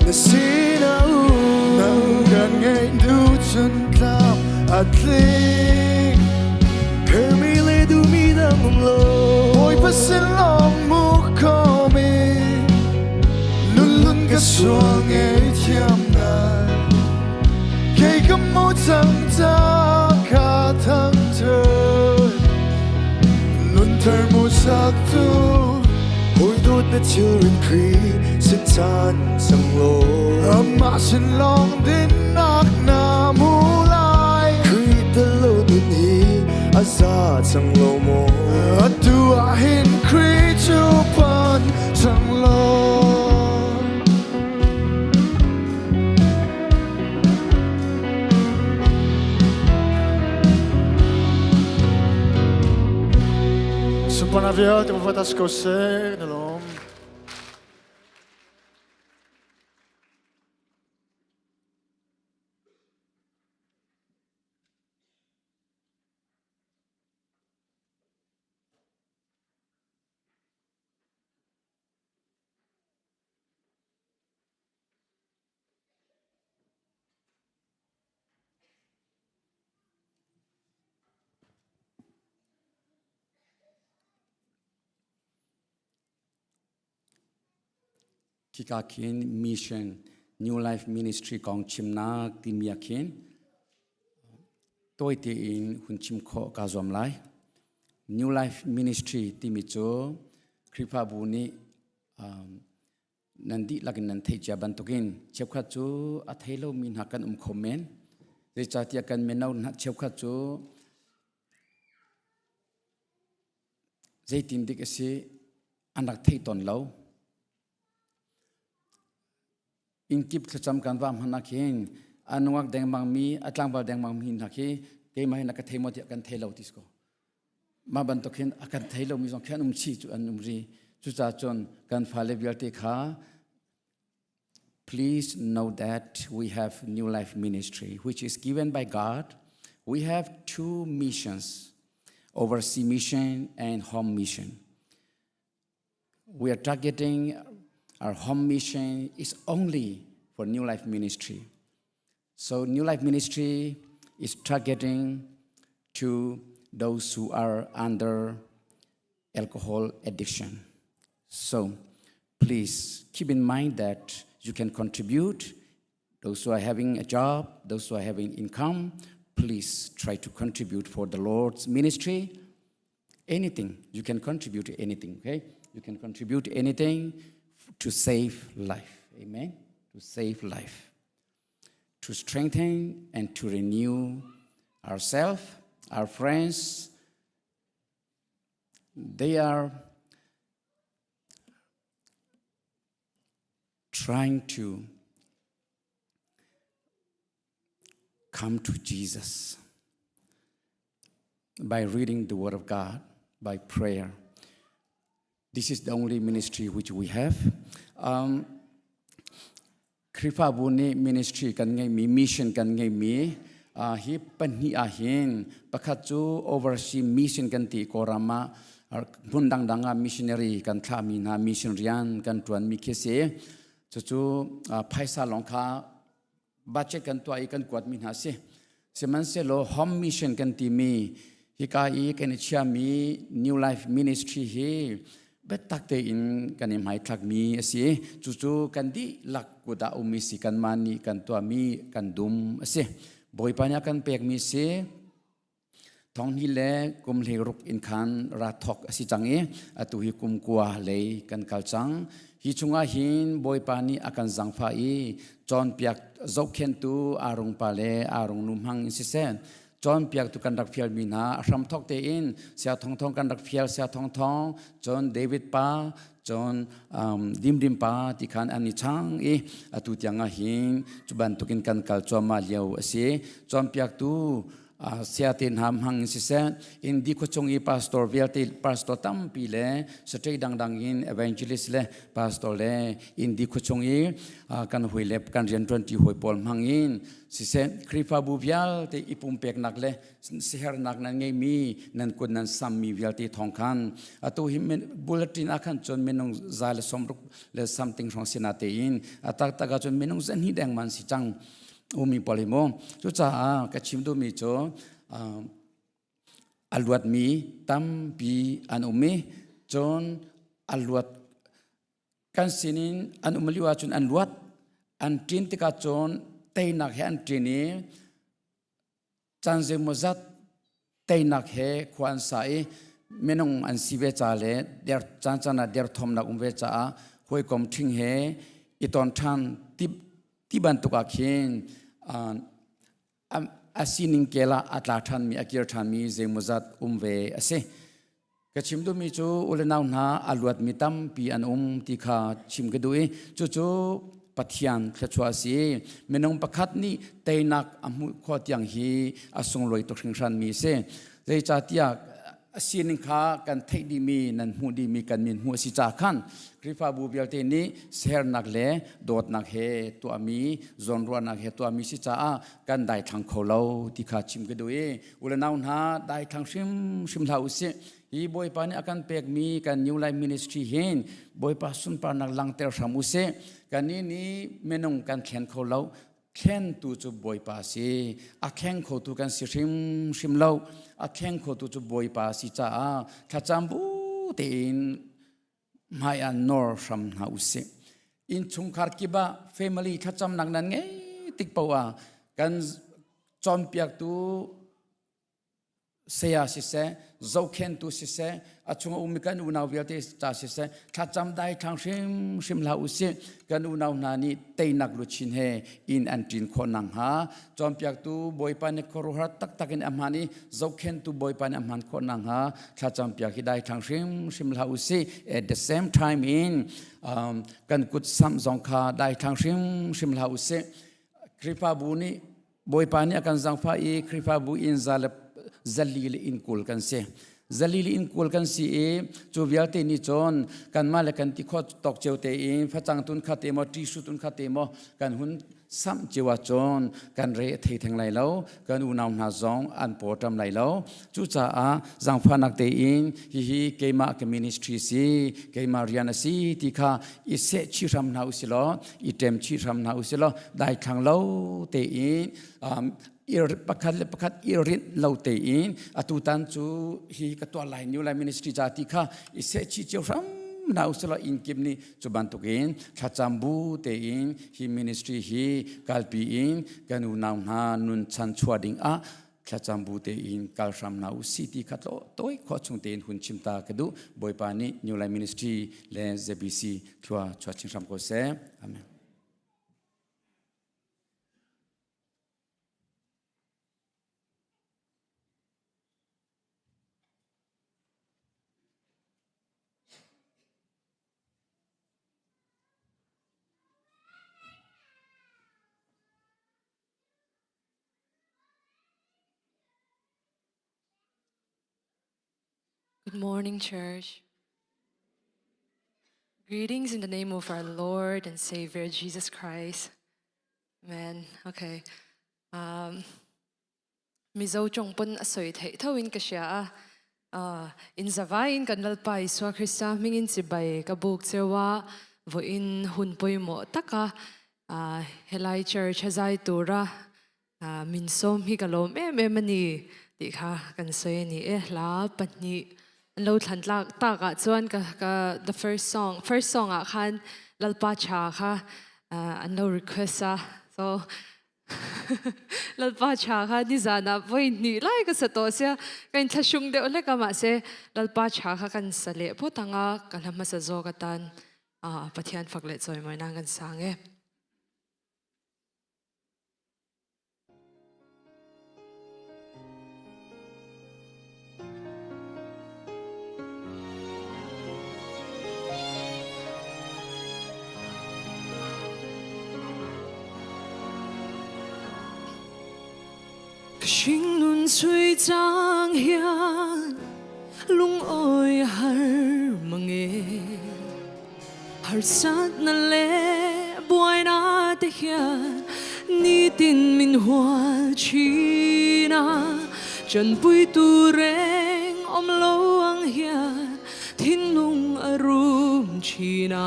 Na si na u. Nang kan ngeih du cun tlam a tling. Hermi le duhmi dang um lo. Bawipa sin lawng mu komi Lunlun ka sual ngei thiam ngai Kei ka mu cang ca ka thang thun Lunthar mu sak tu Hoi dawt na thilrin Kri sin chan sang lo. Amah sin lawng dinnak na mu lai Kri talo nun hi a za cang lo maw? Atu ah hin Kri cu pan cang law. Sunparnak vialte va tas ko seh na lawm. Khika khin mission New Life Ministry kong chimnak timi ah khin tawi tein hun chim khawh kaa zuam lai. New Life Ministry timi cu Khrihfabu nih um, nan dihlak in nan theih cia bantukin cheukhat cu a thei lomi hna kan um kho men. Zeicahtiah kan mino hna cheukhat cu zeitin dik a si an rak thei tawn lo. Innkip thlacam kan va hmanh ah khin a nungak dengmang mi a tlangval dengmang mi hna khi keimah hin a ka thei maw tiah kan thei lo ti si ko. Mah bantuk hin a kan thei lomi zong khi an um chih cu an um ri. Cucaah cun kan fale vialte kha please know that we have New Life Ministry which is given by God. We have two missions, overseas mission and home mission. We are targeting our home mission is only for New Life Ministry. So New Life Ministry is targeting to those who are under alcohol addiction. So please keep in mind that you can contribute. Those who are having a job, those who are having income, please try to contribute for the Lord's ministry. Anything, you can contribute to anything, okay? You can contribute anything to save life. Amen? To save life. To strengthen and to renew ourselves, our friends. They are trying to come to Jesus by reading the Word of God, by prayer. This is the only ministry which we have. Um, Khrihfabu nih ministry kan ngeimi, mission kan ngeimi, uh, hi pahnih ah hin pakhat cu overseas mission kan ti Kawlram ah hmun dangdang ah missionary kan thlahmi hna mission rian kan ṭuanmi khi si. Cucu uh, phaisa lawng kha budget kan tuah i kan kuatmi hna si. Sihmanhsehlaw home mission kan timi hika i kan i chiami New Life Ministry hi biatak tein kan i hmaithlakmi a si. Cucu kan dihlak kut ah ummi si kanmah nih kan tuahmi kan dum a si. Bawipa nih a kan pekmi si. Thonghni le kum hleiruk in khan ra thawk a si cang i atu hi kum kua lei kan kal cang. Hi chungah hin Bawipa nih a kan zangfah i cawnpiak zohkhenhtu Aarung pa le Aarung nu hmang in siseh cawnpiaktu kan rak fialmi hna a hramthawk tein Sia Thong Thong kan rak fial Sia Thong Thong cun David pa cun um, Dimdim pa ti khan an i chang i atu tiang ah hin cu bantukin kan kal cuahmah lio a si. Cawnpiaktu Saya te hna hmang in siseh, Indi khuachung i pastor vialte pastor tampi le state dangdang in evangelist le pastor le Indi khuachung i kan hui le kan rianṭuanṭi hawi pawl hmang in siseh Khrihfabu vialte i pumpeknak le sihernak nan ngeimi nan kut nan sammi vialte thawng khan atu hi bulletin ah khan cun minung za le 60 le something hrawng sina tein a taktak ah cun minung zahnih deng man si cang umi pawl hi mu cucaah ka chim duhmi cu a luatmi tampi an um i cun a luat kan sinin an um lio ahcun an luat an ṭin tikah cun teinak he an ṭin i caan zeimawzat teinak he khua an sa i minung an si ve ca le der caan caan ah derthawmnak um ve caah hawikom ṭhing he i ton ṭhan ti ti bantuk ah khin a sining kel ah a tla ṭhanmi a kir ṭhanmi zeimawzat um ve a si. Ka chim duhmi cu u le nau hna a luatmi tampi an um ti kha chim ka duh i cucu Pathian thluachuah a si. Minung pakhat nih teinak a hmuh khawh tiang hi a sunglawi tuk hringhranmi a si. Zeicahtiah a sining kha kan theih dihmi nan hmuh dihmi kan min hmuh a si ca khan Khrihfabu vialte nih sernak le dawtnak he tuahmi zawnruahnak he tuahmi si caah kan daithlang kho lo ti kha chim ka duh i u le nau hna daithlang hrimhrim hlah usih hi Bawipa nih a kan pekmi kan New Life Ministry hin Bawipa sunparnak langter hram usih kannih nih minung kan thlen kho lo thlentu cu Bawipa si a thleng khotu kan si hrimhrim lo a thleng khotu cu Bawipa si caah thlacam bu tein hmai ah nawr hram hna usih innchungkhar kip ah family thlacamnak nan ngei tik paoh ah kan cawnpiaktu saya siseh zohkhentu siseh a chung a ummi kan unau vialte ca siseh thlacam dai thlang hrimhrim hlah usih kan unau hna nih teinak luchin he inn an ṭin khawh nakhnga cawnpiaktu Bawipa nih khuaruahhar taktak in a hman i zohkhentu Bawipa nih a hman khawh nakhnga thlacam piak hi dai thlang hrimhrim hlah usih at the same time in um, kan kut samh zong kha dai thlang hrimhrim hlah usih Khrihfabu nih Bawipa nih a kan zangfah i Khrihfabu in za le zali le inn 20 kan si. Zali le inn 20 kan si i cu vialte nih cun kanmah le kan ti khawh tawk cio tein facang tun kha te maw ṭisu tun kha te maw kan hun samh cio ahcun kan re a thei theng lai lo kan unau hna zong an pawṭam lai lo cucaah zaangfahnak tein hihi keimah ka ministry si keimah rian a si ti kha i seh chih hram hna usih law i ṭem chih hram hna usih law daithlang lo tein um, pakhat le pakhat i rinh lo tein atutan cu hi ka tuah lai New Life Ministry ca ti kha i seh chih cio hram hna usih law inn kip nih cu bantukin thlacam bu tein hi ministry hi kalpi in kan unau hna nun chan chuah ding ah thlacam bu tein kal hram hna usih ti kha tawi khawh chung tein hun chim ta ka duh Bawipa nih New Life Ministry le ZBC thlua chuah chin hram ko seh amen Good morning, church. Greetings in the name of our Lord and Savior Jesus Christ. Amen. Okay. Um, Mizo ṭawng pawn a sawi theih tho in ka hria a. Uh, in zavai in kan Lalpa Isua Krista hmingin chibai ka buk cheu a, vawiin hun pawimawh taka uh, helai church a zai tura uh, min sawm hi ka lawm em em a ni tih kha kan sawi a ni e. Hla pahnih an lo thlan tlak tak ah chuan ka, ka the first song first song ah khan Lalpa tha kha uh, an lo request a. So Lalpa ṭha kha nizan ah voi hnih lai ka sa tawh sia ka in thlahrung deuh hlek a mahse Lalpa ṭha kha kan sa leh phawt anga ka hla hmasa zawk atan Pathian fak leh chawimawinak kan sang e. Ka hringnun sui cang hian lungawi a har mange. Harsat na le buaina te hian nitin min hual china. Chanpui tu reng om lo ang hian thinlung a rum china.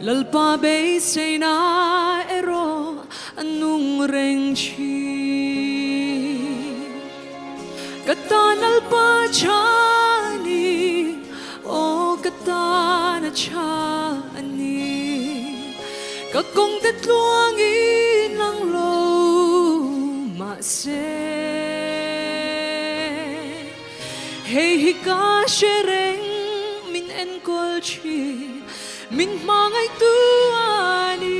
Lalpa beiseina ero anung reng chin. Ka tan lalpa chani, o ka tan a chani. Ka kong te tluangin lang lo ma se. Hei hi ka hre reng min enkawl thin, min hmangaihtu a ni.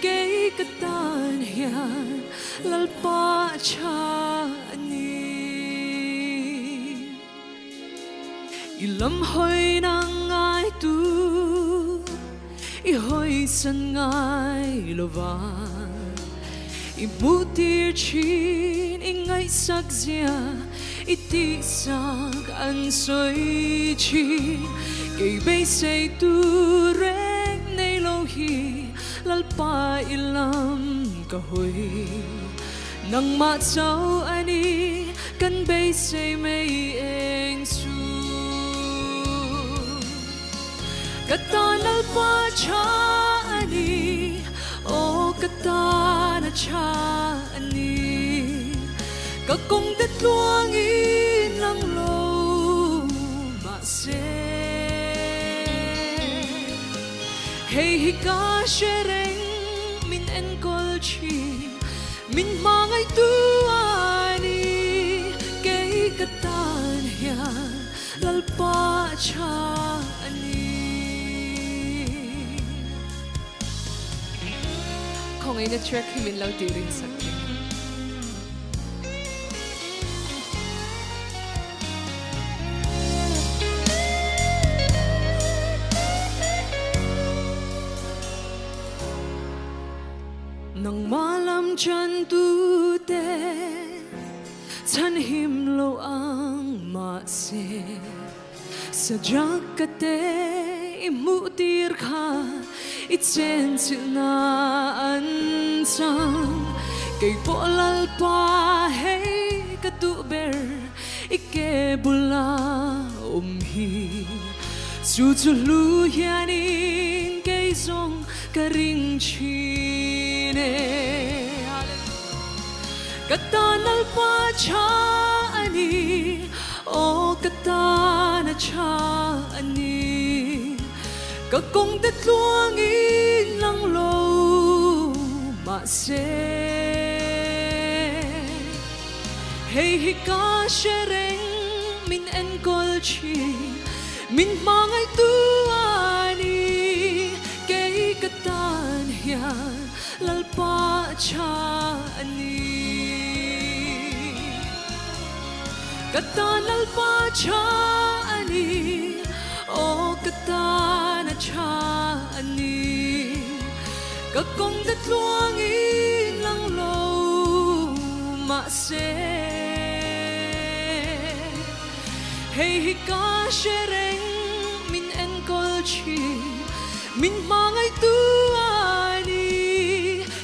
Kei ka tan hian Lalpa tha a ni. I lam hawi na ngai tu, i hawi san ngai lova. I hmuhtir chin, i ngaihsak zia, i tihsak an sawi thin. Kei beisei tu reng nei lo hi Lalpa i lam ka hawi. Nangmah chauh a ni kan beisei mai eng chu. Ka tan Lalpa tha a ni, aw ka tan a tha a ni. Ka kawng te tluangin lang lo mahse. Hei hi ka hre reng min enkawl thin, min hmangaihtu a ni. Kei ka tan hian Lalpa tha a ni. Khawngaihin a track hi min lo tih rin sak teh. Nangmah lam chantu te chhanhim lo ang mahse sajak ka te i hmuhtir kha i chenchilhna an chang. Kei pawh Lalpa hei ka duh ber i ke bula awm hi. Chu chu hlu hianin kei zawng ka ring thin e. Ka tan Lalpa tha a ni, aw ka tan a tha a ni. Ka kawng te tluangin lang lo mahse. Hei hi ka hre reng min enkawl thin, min hmangaihtu a ni. Kei ka tan hian Lalpa tha a ni. Ka tan Lalpa tha a ni, aw ka tan a tha a ni. Ka kawng te tluangin lang lo mahse. Hei hi ka hre reng min enkawl thin, min hmangaihtu a ni.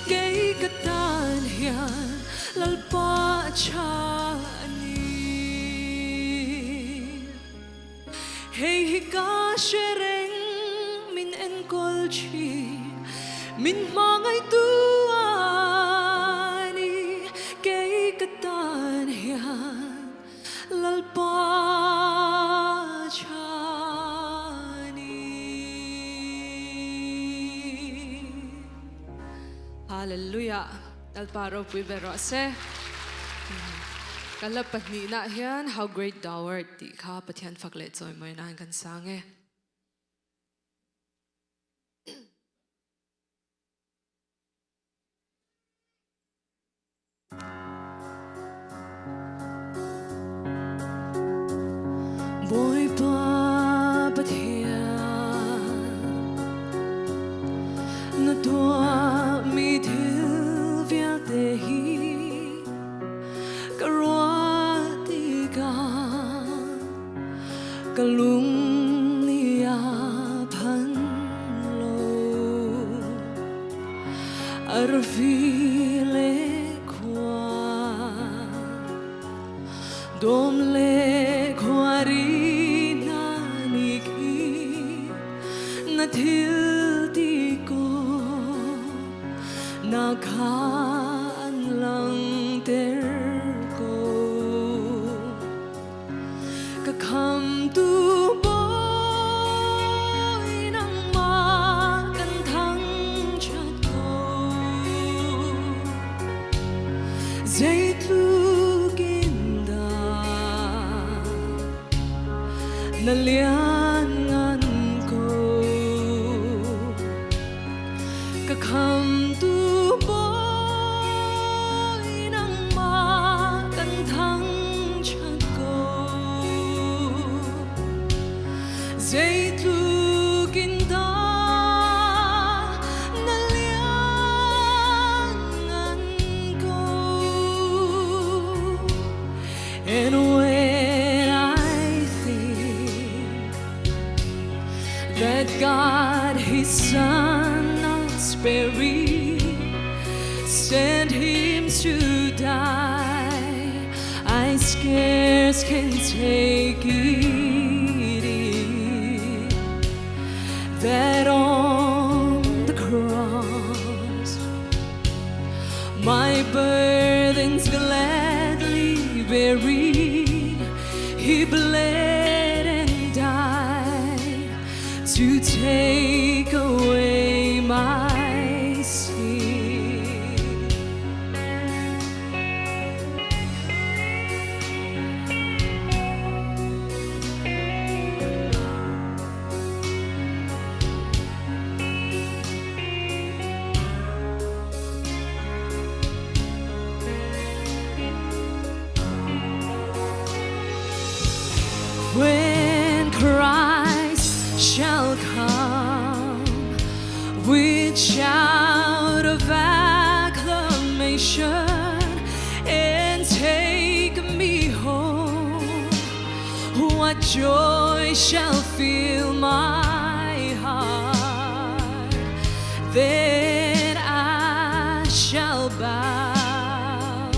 Kei ka tan hian Lalpa tha a ni. Hei hi ka hre reng min enkawl thin, min hmangaihtu a ni. Kei ka tan hian Lalpa tha a ni. Hallelujah. Lalpa ropui ber rawh se. Ka la pahnihna hian How Great Thou Art tih kha Pathian fak leh chawimawi nan kan sang e. Bawipa Pathian, na tuahmi thil vialte hi. Arfi le khua dom le khuari na ni khi na thil ti ko na khan lang ter ko Ka khamtu Bawi nangmah kan thangṭhat ko. Zeitluk in dah na lianngan ko. Ka khamtu Bawi nangmah kan thangṭhat ko. Zeitluk in dah na lianngan ko. And when I think that God his son not sparing sent him to die I scarce can take it in that on the cross my burdens gladly bearing, he bled and died to take away my sin. When Christ shall come with shout of acclamation and take me home, what joy shall fill my heart? Then I shall bow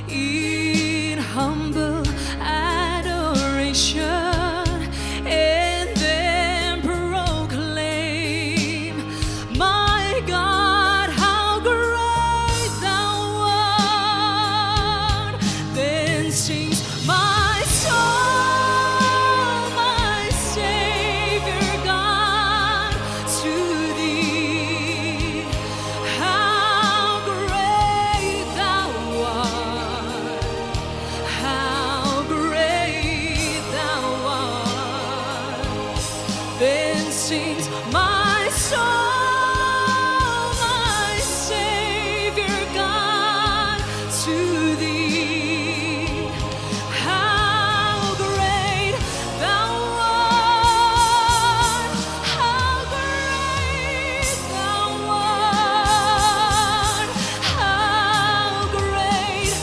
in humble adoration and then proclaim, My God, how great thou art. Then sings my soul, my Savior God, to thee. How great thou art! How great thou art! Then sings my soul, my Savior God, to thee. How great thou art! How great thou art! How great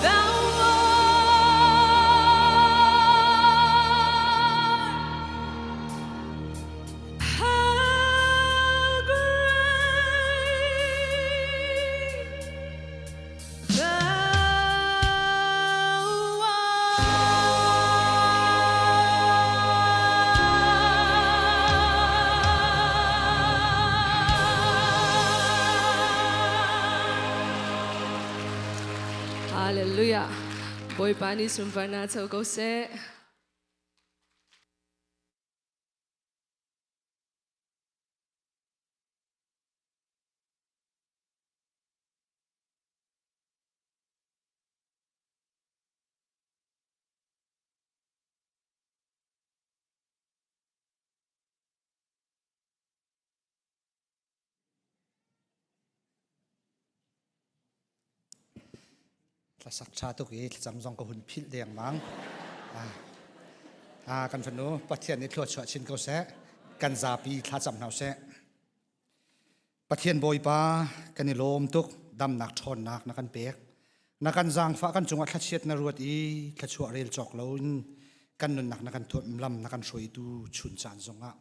thou art! How great thou art. Hallelujah. Bawipa nih sunparnak co ko seh. Hlasak ṭha tuk i thlacam zong ka hun philh dengmang. Ah, kan fanu Pathian nih thluachuah chin ko seh. Kan zapi thlacam hna seh. Pathian Bawipa kan i lawm tuk damnak ṭhawnnak na kan pek. Na kan zaangfah kan cungah thlachiat na ruat i thluachuah rel cawk loin kan nunnak na kan thuam lam na kan hruaitu chun caan zongah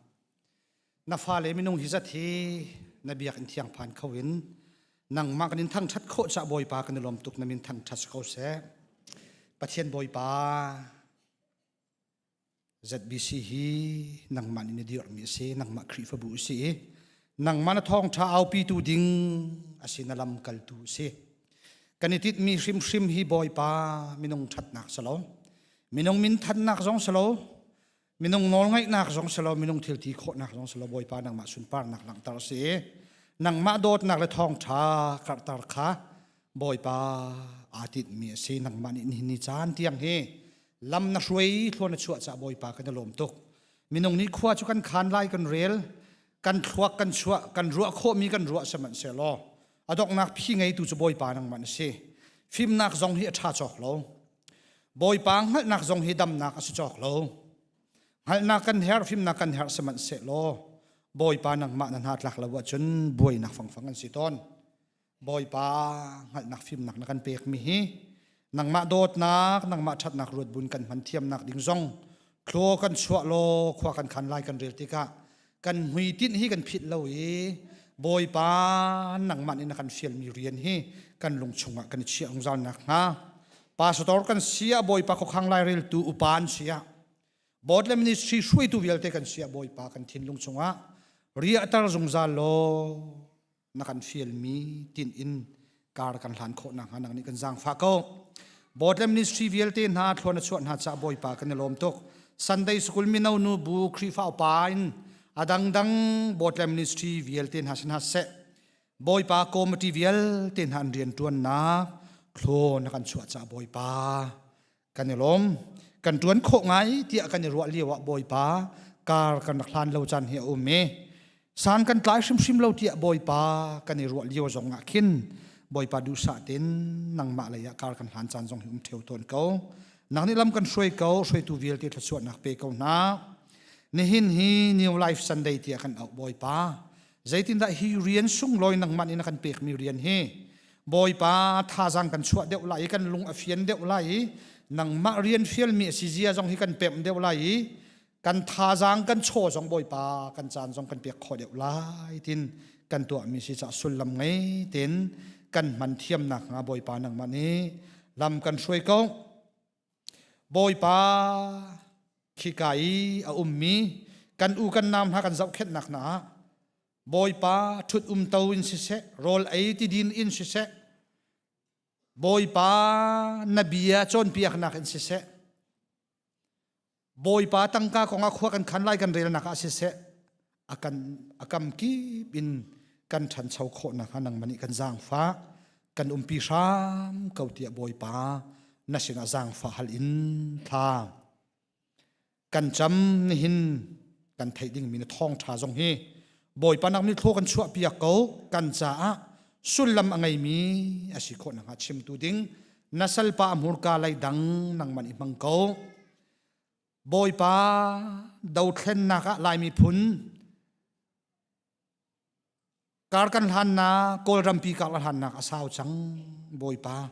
na fale minung hi zat hi na biakinn thiang phan kho in. Nangmah kan in thangṭhat khawh cah Bawipa kan i lawm tuk na min thangṭhat si ko seh. Pathian Bawipa ZBC hi nangmah nih na dirhmi a si, nangmah Khrihfabu a si i nangmah na thawngṭha aupitu ding a si, na lamkaltu a si. Kan i tinhmi hrimhrim hi Bawipa minung ṭhatnak si lo, minung minthannak zong si lo, minung nawlngaihnak zong si lo, minung thil ti khawhnak zong si lo, Bawipa nangmah sunparnak langhter a si i nangmah dawtnak le thawngṭha karhter kha Bawipa aa tinhmi a si. Nangmah nih nihin ni caan tiang hi lam na hruai thluan na chuah caah Bawipa kan i lawm tuk. Minung nih khua cu kan khan lai kan rel, kan thluak kan chuah, kan ruah khawhmi kan ruah sihmanhsehlaw a donghnak phi ngeitu cu Bawipa nangmah na si. Fimnak zong hi a ṭha cawk lo. Bawipa hngalhnak zong hi damnak a si cawk lo. Hngalhnak kan herh, fimnak kan herh sihmanhsehlaw Bawipa nangmah na hna tlak lo ahcun buainak fangfang an si tawn. Bawipa hngalhnak fimnak na kan pekmi hi nangmah dawtnak, nangmah ṭhatnak ruat bun kan hman thiamnak ding zong thlaw kan chuah law khua kan khan lai kan rel tikah kan hmuitinh hi kan philh lo i Bawipa nangmah nih na kan fialmi rian hi kan lung chungah kan i chiah zungzal nakhnga pastor kan si ah Bawipa khuakhang laireltu upa an si ah board le ministry hruaitu vialte kan si ah Bawipa kan thinlung chungah riahter zungzal law na kan fialmi tin in kar kan hlan khawh nakhnga nang nih kan zaangfah ko. Board le ministry vialte hna thluan a chuah hna caah Bawipa kan i lawm tuk. Sunday School mino nu bu Khrihfa upa in a dangdang board le ministry vialte hna sin hna seh. Bawipa committee vialte hna an rian ṭuannak thlaw na kan chuah caah Bawipa kan i lawm. Kan ṭuan khawh ngai tiah kan i ruah lio ah Bawipa kar kan rak hlan lo caan hi a um i san kan tlai hrimhrim lo tiah Bawipa kan i ruah lio zong ah khin Bawipa duhsah tein nangmah lei ah kar kan hlan caan zong hi um ṭheo tawn ko. Nang nih lam kan hruai ko, hruaitu vialte thluachuahnak pe ko hna. Nihin hi New Life Sunday tiah kan auh Bawipa. Zeitindah hi rian sunglawi nangmah nih na kan pekmi rian hi Bawipa thazaang kan chuah deuh lai i kan lung a fian deuh lai i nangmah rian fialmi a si zia zong hi kan pemh deuh lai i kan thazaang kan chaw zong Bawipa kan caan zong kan pek khawh deuh lai tin kan tuahmi si caah sullam ngei tin kan hman thiamnak hnga Bawipa nangmah nih lam kan hruai ko. Bawipa khika i a ummi kan u kan nau hna kan zohkhenhnak hna ah Bawipa ṭhut um to in siseh, rawl ei ti din in siseh, Bawipa na bia cawnpiaknak in siseh, Bawipa tangka kong ah khua kan khan lai kan relnak ah siseh, a kan a kam kip in kan ṭhancho khawh nakhnga nangmah nih kan zaangfah kan umpi hram ko tiah Bawipa na sinah zaangfah hal in thla kan cam nihin kan theih dingmi na thawngṭha zong hi Bawipa nak nih thlaw kan chuah piak ko kan caah sullam a ngeimi a si khawh nakhnga chimtu ding na salpa a hmurka lei dang nangman i hmang ko Bawipa dothlennak ah Lai miphun kar kan hlannak Kawlrampi kar kan hlannak a sau cang Bawipa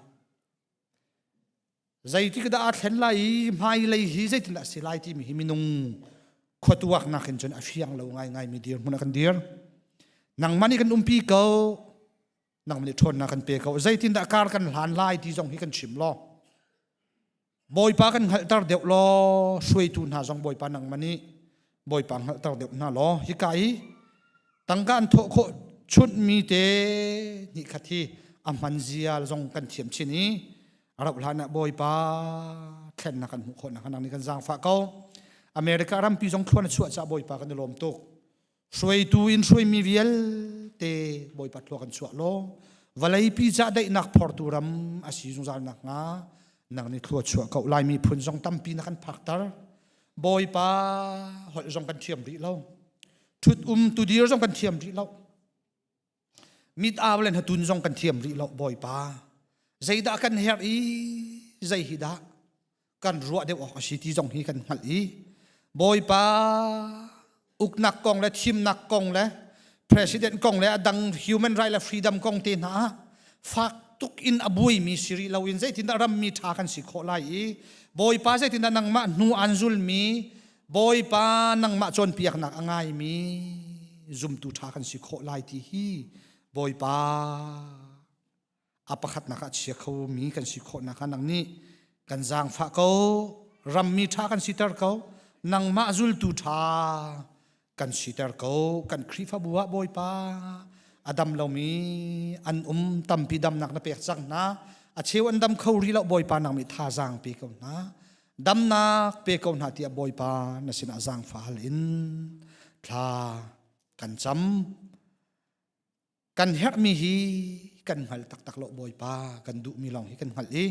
Zeitik dah aa thlen lai i hmailei hi zeitindah a si lai timi hi minung khuatuaknak in cun a fiang lo ngaingaimi dirhmun ah kan dir. Nangmah nih kan umpi ko, nangmah nih ṭhawnnak kan pe ko. Zeitindah kar kan hlan lai ti zong hi kan chim law. Bawipa kan hngalhter deuh law, hruaitu hna zong Bawipa nangmah nih Bawipa hngalhter deuh hna law, hika i tangka an thawh khawh chunhmi te nih khat hi a hman zia zong kan thiam chin i a rauh hlan ah Bawipa thlennak kan hmuh khawh nakhnga nang nih kan zaangfah ko. America rampi zong thluan a chuah caah Bawipa kan i lawm tuk. Hruaitu in hruaimi vialte Bawipa thlua kan chuah law vawleipi ca daihnak phortu ram a si zungzal nakhnga nang nih thlua chuah ko. Lai miphun zong tampi na kan phakter. Bawipa holh zong kan thiam rih lo. Thut um tudir zong kan thiam rih lo. Mit au le hnatun zong kan thiam rih lo Bawipa. Zeidah kan herh i zei hi dah kan ruah deuh awk a si ti zong hi kan hngalh i Bawipa uknak kong le thimnak kong le president kong le a dang human right le freedom kong te hna ah fak tuk in a buaimi si rih loin zeitindah rammi ṭha kan si khawh lai i Bawipa zeitindah nangmah hnu aan zulmi Bawipa nangmah cawnpiaknak a ngaimi zumtu ṭha kan si khawh lai ti hi Bawipa A pakhatnak ah chia khomi kan si khawhnak ah nang nih kan zaangfah ko, rammi ṭha kan siter ko, nangmah zultu ṭha kan siter ko. Kan Khrihfabu ah Bawipa a dam lomi an um tampi damnak na pek cang hna. A cheu an dam kho rih lo Bawipa nang nih thazaang pe ko hna. Damnak pe ko hna tiah Bawipa na sinah zaangfah hal in thla kan cam. Kan herhmi hi kan hngal taktak lo Bawipa kan duhmi lawng hi kan hngalh i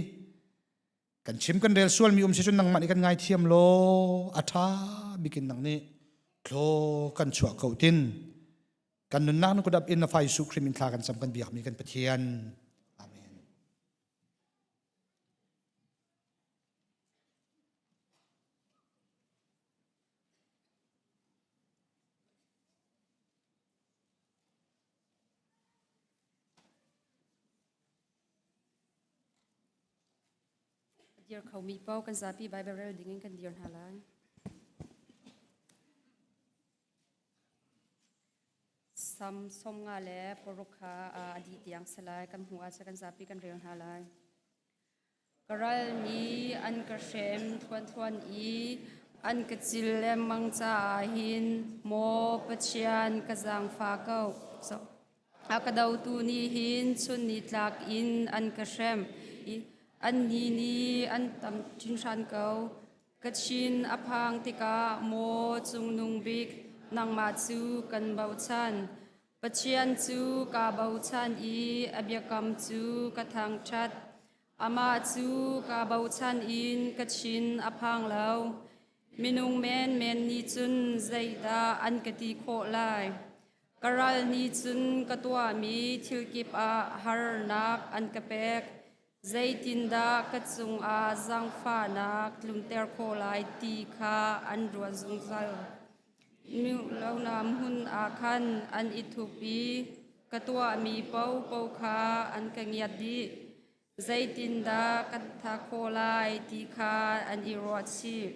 kan chim kan rel sualmi um si cun nangmah nih kan ngaithiam law a ṭha bikin nang nih thlaw kan chuah ko tin kan nunnak na kut in na fa Jesuh Khrih min thla kan cam kan biakmi kan Pathian. Amen. Dir khomi paoh kan zapi Baibal rel dingin kan dir hna lai. Sam 50 le paruk kha a dih tiang si lai. Kan hmuh ahcun kan zapi kan rel hna lai. Ka ral nih an ka hrem thluanthluan i an ka cil lengmang caah hin maw Pathian ka zaangfah ko. A ka dotu nih hin chun nitlak in an ka hrem i annih nih an tam hringhran ko. Ka thin a phang tikah maw Cungnung Bik nangmah cu kan bochan. Pathian cu kaa bochan i a biakam cu ka thangṭhat. Amah cu kaa bochan in ka thin a phang lo. Minung menmen nih cun zeidah an ka ti khawh lai? Ka ral nih cun ka tuahmi thil kip ah harnak an ka pek. Zeitindah ka cungah zaangfahnak tlunter khawh lai ti kha an ruat zungzal. Lonak hmun ah khan an i thup i ka tuahmi paohpaoh kha an ka ngiat dih. Zeitindah ka tha khawh lai ti kha an i ruah chih.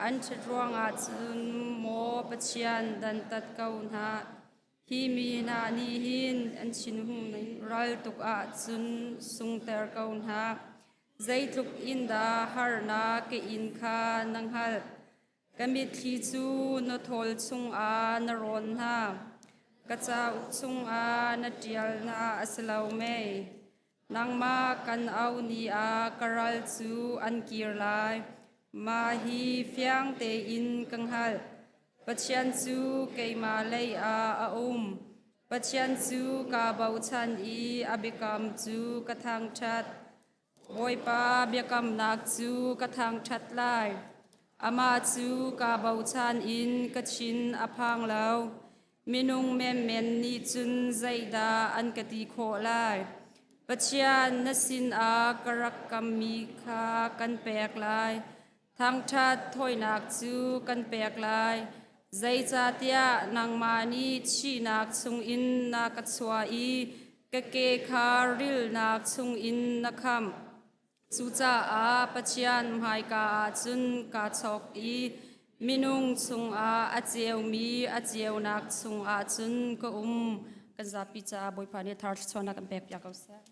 An ṭhat ruangah cun maw Pathian dantat ko hna. Hi mi hna nih hin an thinhung ral tuk ahcun sungter ko hna. Zeitluk in dah harnak ka in kha na hngalh. Ka mitthli cu na thawl chungah na rawn hna. Ka cauk chungah na ṭial hna a si lo mei? Nangmah kan auh ni ah ka ral cu an kir lai. Mah hi fiang tein ka hngalh. Pathian cu keimah lei ah a um. Pathian cu kaa bochan i a biakam cu ka thangṭhat. Bawipa biakamnak cu ka thangṭhat lai. Amah cu kaa bochan in ka thin a phang lo. Minung menmen nih cun zeidah an ka ti khawh lai? Pathian na sinah ka rak kammi kha kan pek lai. Thangṭhat thawinak cu kan pek lai. Zeicahtiah nangmah nih thihnak chungin na ka chuah i ka ke kha rilnak chungin na khamh. Cucaah Pathian hmaika ah cun kaa chawk i minung chungah a ceumi a ceunak chungah cun ka um. Kan zapi caah Bawipa nih thar thluachuahnak kan pekpiak ko seh.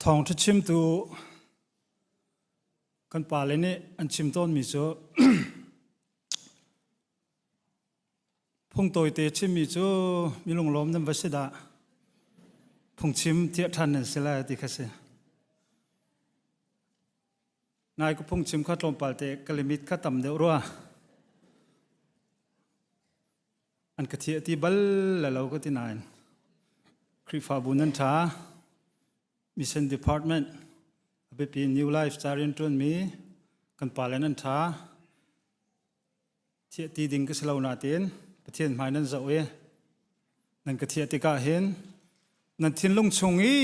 Thawngṭha chimtu kan pale nih an chim tawnmi cu phung tawite chimmi cu mi lunglawm nan va si dah phungchim thiah ṭhan nan si lai ti kha si. Nai ka phungchim kha tlawmpal te ka limit kha tam deuh rua. An ka thiah ti bal le lo ka ti nain Khrihfabu nan ṭha Mission Department a biapi New Life ca rianṭuanmi kan pale nan ṭha thiah ti ding ka si lo nain Pathian hmai nan zoh i nan ka thiah tikah hin nan thinlung chung i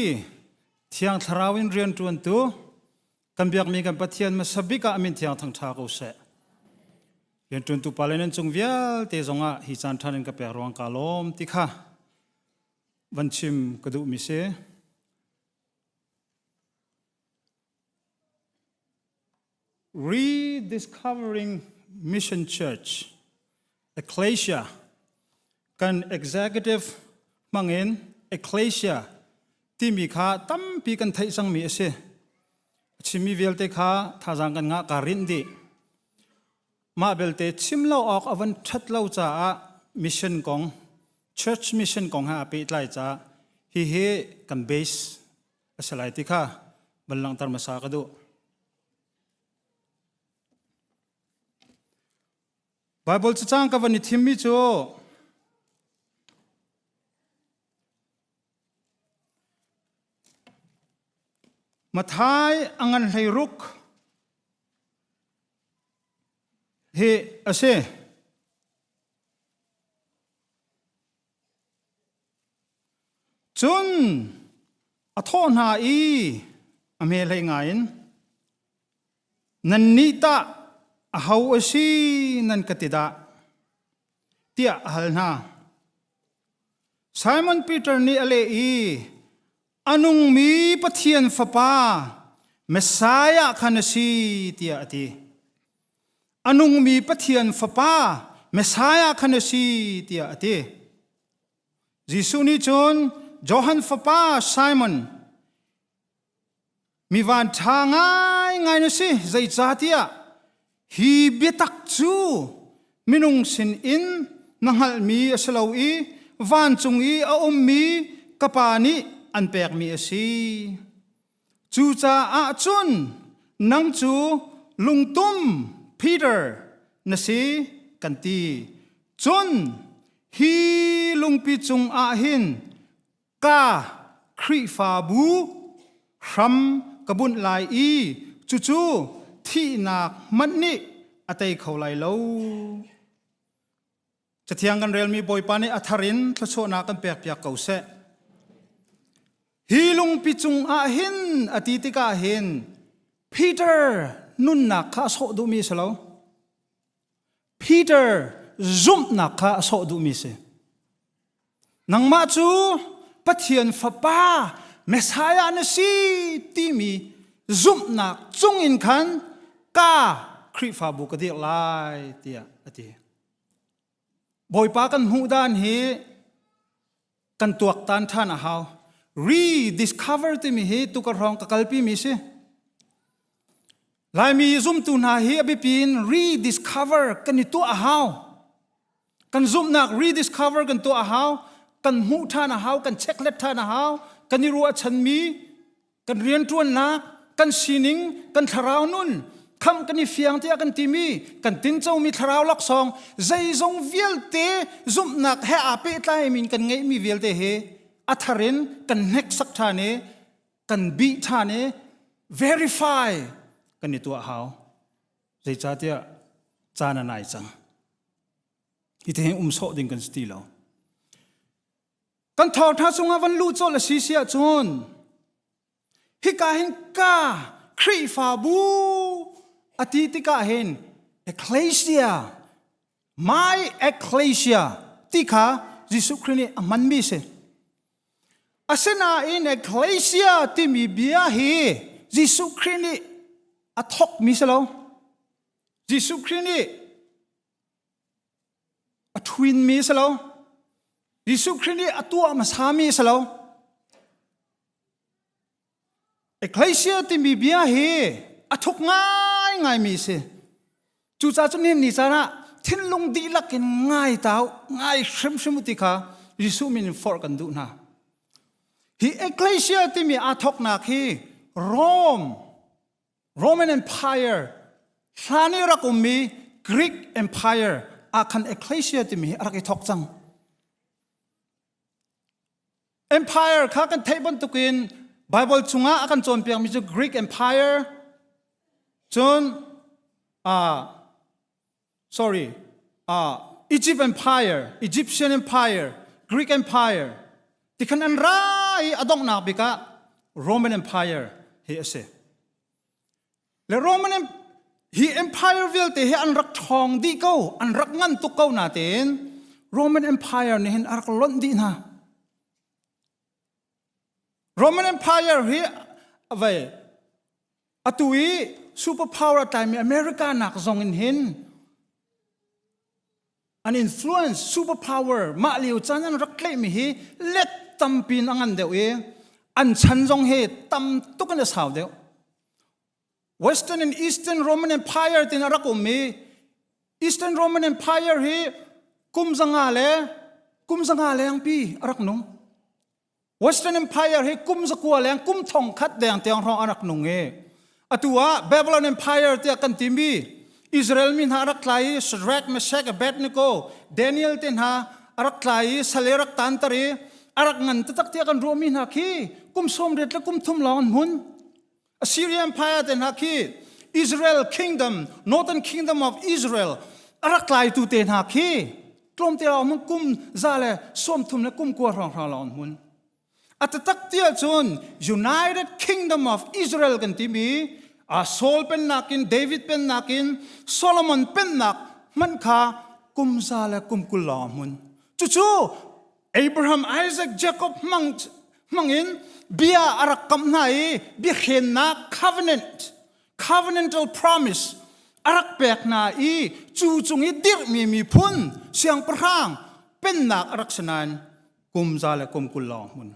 Thiang Thlarau in rianṭuantu kan biakmi kan Pathian hmasa bik ah a min thiang thangṭha ko seh. Rianṭuantu pale nan cung vialte zongah hi caan ṭhan in ka pek ruang kaa lawm ti kha van chim ka duhmi si. Rediscovering Mission Church, Ecclesia, kan executive hmangin Ecclesia timi kha tampi kan theih cangmi a si. A chimmi vialte kha thazaang kan ngah kaa rinh dih. Mah belte chim lo awk a van ṭhat lo caah mission kong, church mission kong he aa pehtlai caah hihi kan base a si lai ti kha van langhter hmasa ka duh. Bible cacang ka van i thimmi cu Mathai a ngan hlei ruk hi a si. Cun a thawh hna i a hme hlei ngaiin, Nannih tah aho a si nan ka ti dah? tiah a hal hna. Simon Peter nih a leh i, A nungmi Pathian Fapa Messiah kha na si, tiah a ti. A nungmi Pathian Fapa Messiah kha na si, tiah a ti. Jesuh nih cun Johan fapa Simon, mi vanṭha ngaingai na si, zeicahtiah hi biatak cu minung sinin na hngalhmi a si lo i vancung i a ummi ka Pa nih an pekmi a si. Cucaah cun nang cu lungtum Peter na si kan ti. Cun hi lungpi cungah hin ka Khrihfabu hram ka bunh lai i cucu thihnak hmanh nih a tei kho lai lo. Cathiang kan relmi Bawipa nih a thar in thluachuahnak kan pekpiak ko seh. Hi lungpi cungah hin a ti tikah hin Peter nunnak kha a sawh duhmi a si lo. Peter zumhnak kha a sawh duhmi a si. Nangmah cu Pathian Fapa Messiah na si timi zumhnak cungin khan ka Khrihfabu ka dirh lai tiah a ti. Bawipa kan hmuh dan hi kan tuaktan ṭhan a hau. Rediscover timi hi tukar hrawng ka kalpi mi si. Laimi zumtu hna hi a biapi in rediscover kan i tuah a hau. Kan zumhnak rediscover kan tuah a hau. Kan hmuh ṭhan a hau, kan checklet ṭhan a hau. Kan i ruahchanmi, kan rianṭuannak, kan sining, kan thlarau nun, khamh kan i fiang tiah kan timi, kan tincomi thlarau laksawng, zeizong vialte zumhnak he aa pehtlaimi in kan ngeihmi vialte hi a thar in kan hneksak ṭhan i kan bih ṭhan i verify kan i tuah hau. Zeicahtiah caan a nai cang. Hi te um sawh ding kan si ti lo. Kan thawngṭha chungah van luh colh a si si ahcun hika hin ka Khrihfabu a ti tikah hin ecclesia my ecclesia ti kha Jesuh Khrih nih a hmanmi si. Asinain ecclesia timi bia hi Jesuh Khrih nih a thawkmi si lo. Jesuh Khrih nih a ṭhuinmi a si lo. Jesuh Khrih nih a tuah hmasami a si lo. Ecclesia timi bia hi a thuk ngaingaimi a si. Cucaah cun nihin ni caan ah thinlung dihlak in ngai tau, ngai hrimhrim u ti kha Jesuh min in forh kan duh hna. Hi Ecclesia timi aa thawknak hi Rome, Roman Empire, hlan i rak ummi Greek Empire ah khan Ecclesia timi hi a rak i thawk cang. Empire kha kan theih bantukin Bible chungah a kan cawnpiakmi cu Greek Empire, cun uh, sorry, uh, Egypt Empire, Egyptian Empire, Greek Empire, tikhan an ra i a donghnak bik ah Roman Empire hi a si. Le Roman hi empire vialte hi an rak ṭhawng dih ko, an rak ngan tuk ko natein Roman Empire nih hin a rak lonh dih hna. Roman Empire hi vei atu i superpower a tlaimi America nak zong in hin an influence superpower mah lio caan an rak tlaihmi hi let tampi in a ngan deuh i an chan zong hi tam tuk in a sau deuh. Western and Eastern Roman Empire tin a rak um i Eastern Roman Empire hi kum zanga le kum zanga lengpi a rak nung. Western Empire hi kum zakua leng kum thong khat deng tiang hrawng a rak nung i atu ah Babylon Empire tiah kan timi Israel mi hna a rak tlai i Shadrach, Meshach, Abednego, Daniel te hna a rak tlai i sal i rak tanter i a rak ngan taktak tiah kan ruahmi hna khi kum sawm riat le kum thum lawng an hmun. Assyria Empire te hna khi Israel Kingdom, Northern Kingdom of Israel a rak tlaitu te hna khi tlawmte lawng hmun kum za le 30 le kum kua hrawng hrawng lawng hmun. A taktak tiah cun United Kingdom of Israel kan timi a Saul pennak in David pennak in Solomon pennak hmanh kha kum za le kum 20 lawng hmun. Cucu Abraham, Isaac, Jacob hmang hmangin bia a rak kam hna i biahrennak covenant covenantal promise a rak pek hna i cu cung i dirhmi miphun siangpahrang pennak a rak si nain kum za le kum 20 lawng hmun.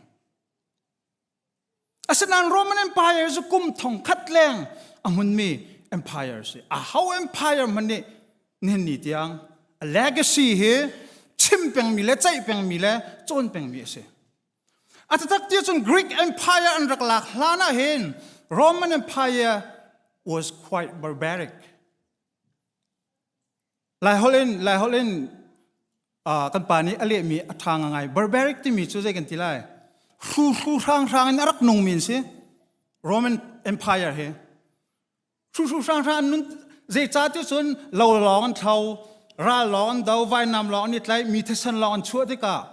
Asinain Roman Empire cu kum thong khat leng a hmunmi empire si. A ho empire hmanh nih nihin ni tiang a legacy hi chim pengmi le ceih pengmi le cawn pengmi a si. A taktak ti cun Greek Empire an rak lak hlan ah hin Roman Empire was quite barbaric. Laiholh in Laiholh in uh, kan pa nih a lehmi a ṭha ngai. Barbaric timi cu zei kan ti lai? Hru hru hrang hrang in a rak nungmi an si. Roman Empire hi. Hru hru hrang hrang an nun zeicah ti cun lo lawng an thlo, ral lawng an do, vainam lawng an i tlaih, mi thisen lawng an chuah tikah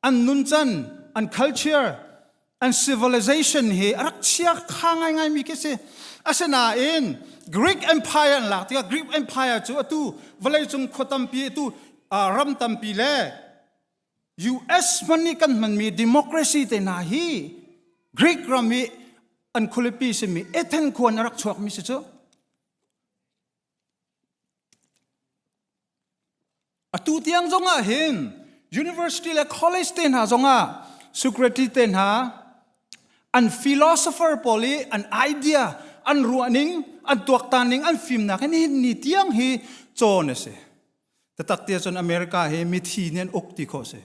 an nuncan, an culture, an civilization hi a rak chia kha ngaingaimi khi si. Asinain Greek Empire an lak tikah Greek Empire cu atu vawleicung khua tampi atu ram tampi le US hman nih kan hmanmi democracy te hna hi Greek ram i an khualipi simi Athens khua in a rak chuakmi si cu. Atu tiang zongah hin university le college te hna zongah Socrates te hna an philosopher pawl i an idea an ruahning an tuaktan ning an fimnak hin hin ni tiang hi cawn a si. Tatak te cun America hi mithi nih an uk ti khawh si.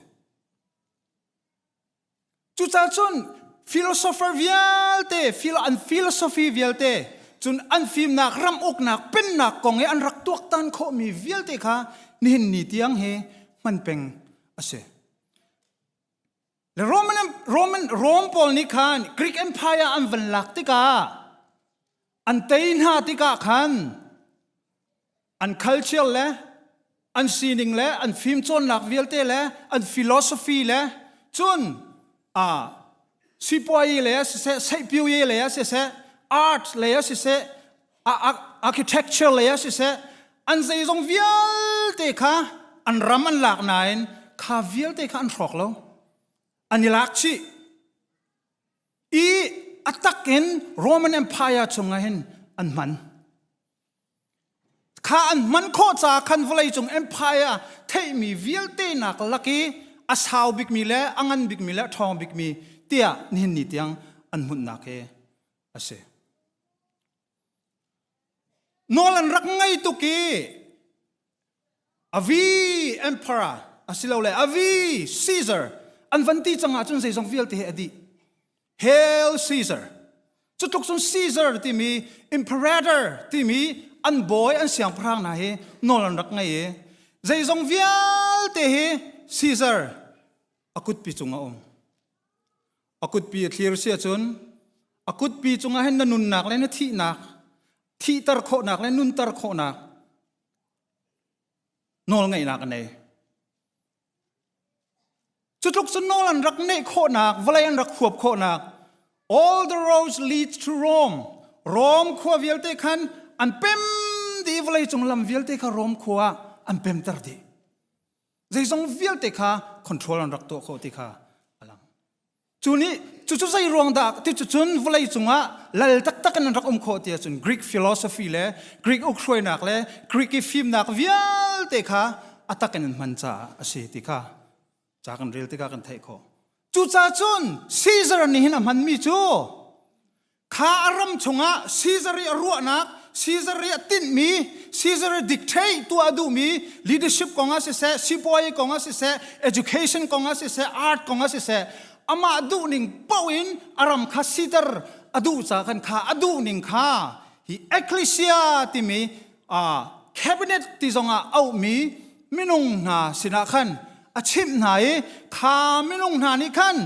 Cucaah cun philosopher vialte, an philosophy vialte, cun an fimnak, ram uknak, pennak kong i an rak tuaktan khawhmi vialte kha nihin ni tiang hi hman peng a si. Le Roman, Roman, Rome pawl nih khan Greek Empire an van lak tikah an tei hna tikah khan an culture le an sining le an fimcawnnak vialte le an philosophy le cun a sipuayi le siseh seihpiuyi le siseh art le siseh architecture le siseh an zeizong vialte kha an ram an lak nain kha vialte kha an hrawk lo an i lak chih i a tak in Roman Empire chungah hin an hman Kha an hman khawh caah khan vawleicung empire theihmi vialte nak lak i a sau bikmi le a ngan bikmi le a ṭhawng bikmi tiah nihin ni tiang an hmunhnak hi a si. a si. Nawl an rak ngei tuk i Avi emperor asilole Avi Caesar an van ti cang ahcun zeizong vialte hi a dih. Hail Caesar! Cu tluk cun Caesar timi imperator timi an bawi an siangpahrang hna hi nawl an rak ngei i zeizong vialte hi Caesar a kutpi cung a um. A kutpi a thlir si ahcun a kutpi cungah hin na nunnak le na thihnak thihter khawhnak le nunter khawhnak nawlngeihnak a nei. Cu tluk cun nawl an rak neih khawhnak, vawlei an rak huap khawhnak, all the roads lead to Rome. Rome khua vialte khan an pem dih vawlei cung lam vialte kha Rome khua ah an pemter dih. Zeizong vialte kha control an rak tuah khawh ti kha a lang. Cu nih cucu zei ruang dah ti cun vawlei cungah lal taktak in an rak um khawh ti ahcun Greek philosophy le Greek ukhruainak le Greek i fimnak vialte kha a tak in an hman caah a si ti kha ca kan rel tikah kan theih khawh. Cucaah cun Caesar nih hin a hmanmi cu Kha a ram chungah Caesar i a ruahnak, Caesar i a tinhmi, Caesar i dictate tuah a duhmi leadership kong ah siseh, sipuai kong ah siseh, education kong ah siseh, art kong ah siseh, amah duhning paoh in a ram kha siter a duh ca khan kha a duhning kha hi ecclesia timi uh, cabinet ti zongah auhmi minung hna sinah khan a chimh hna i kha minung hna nih khan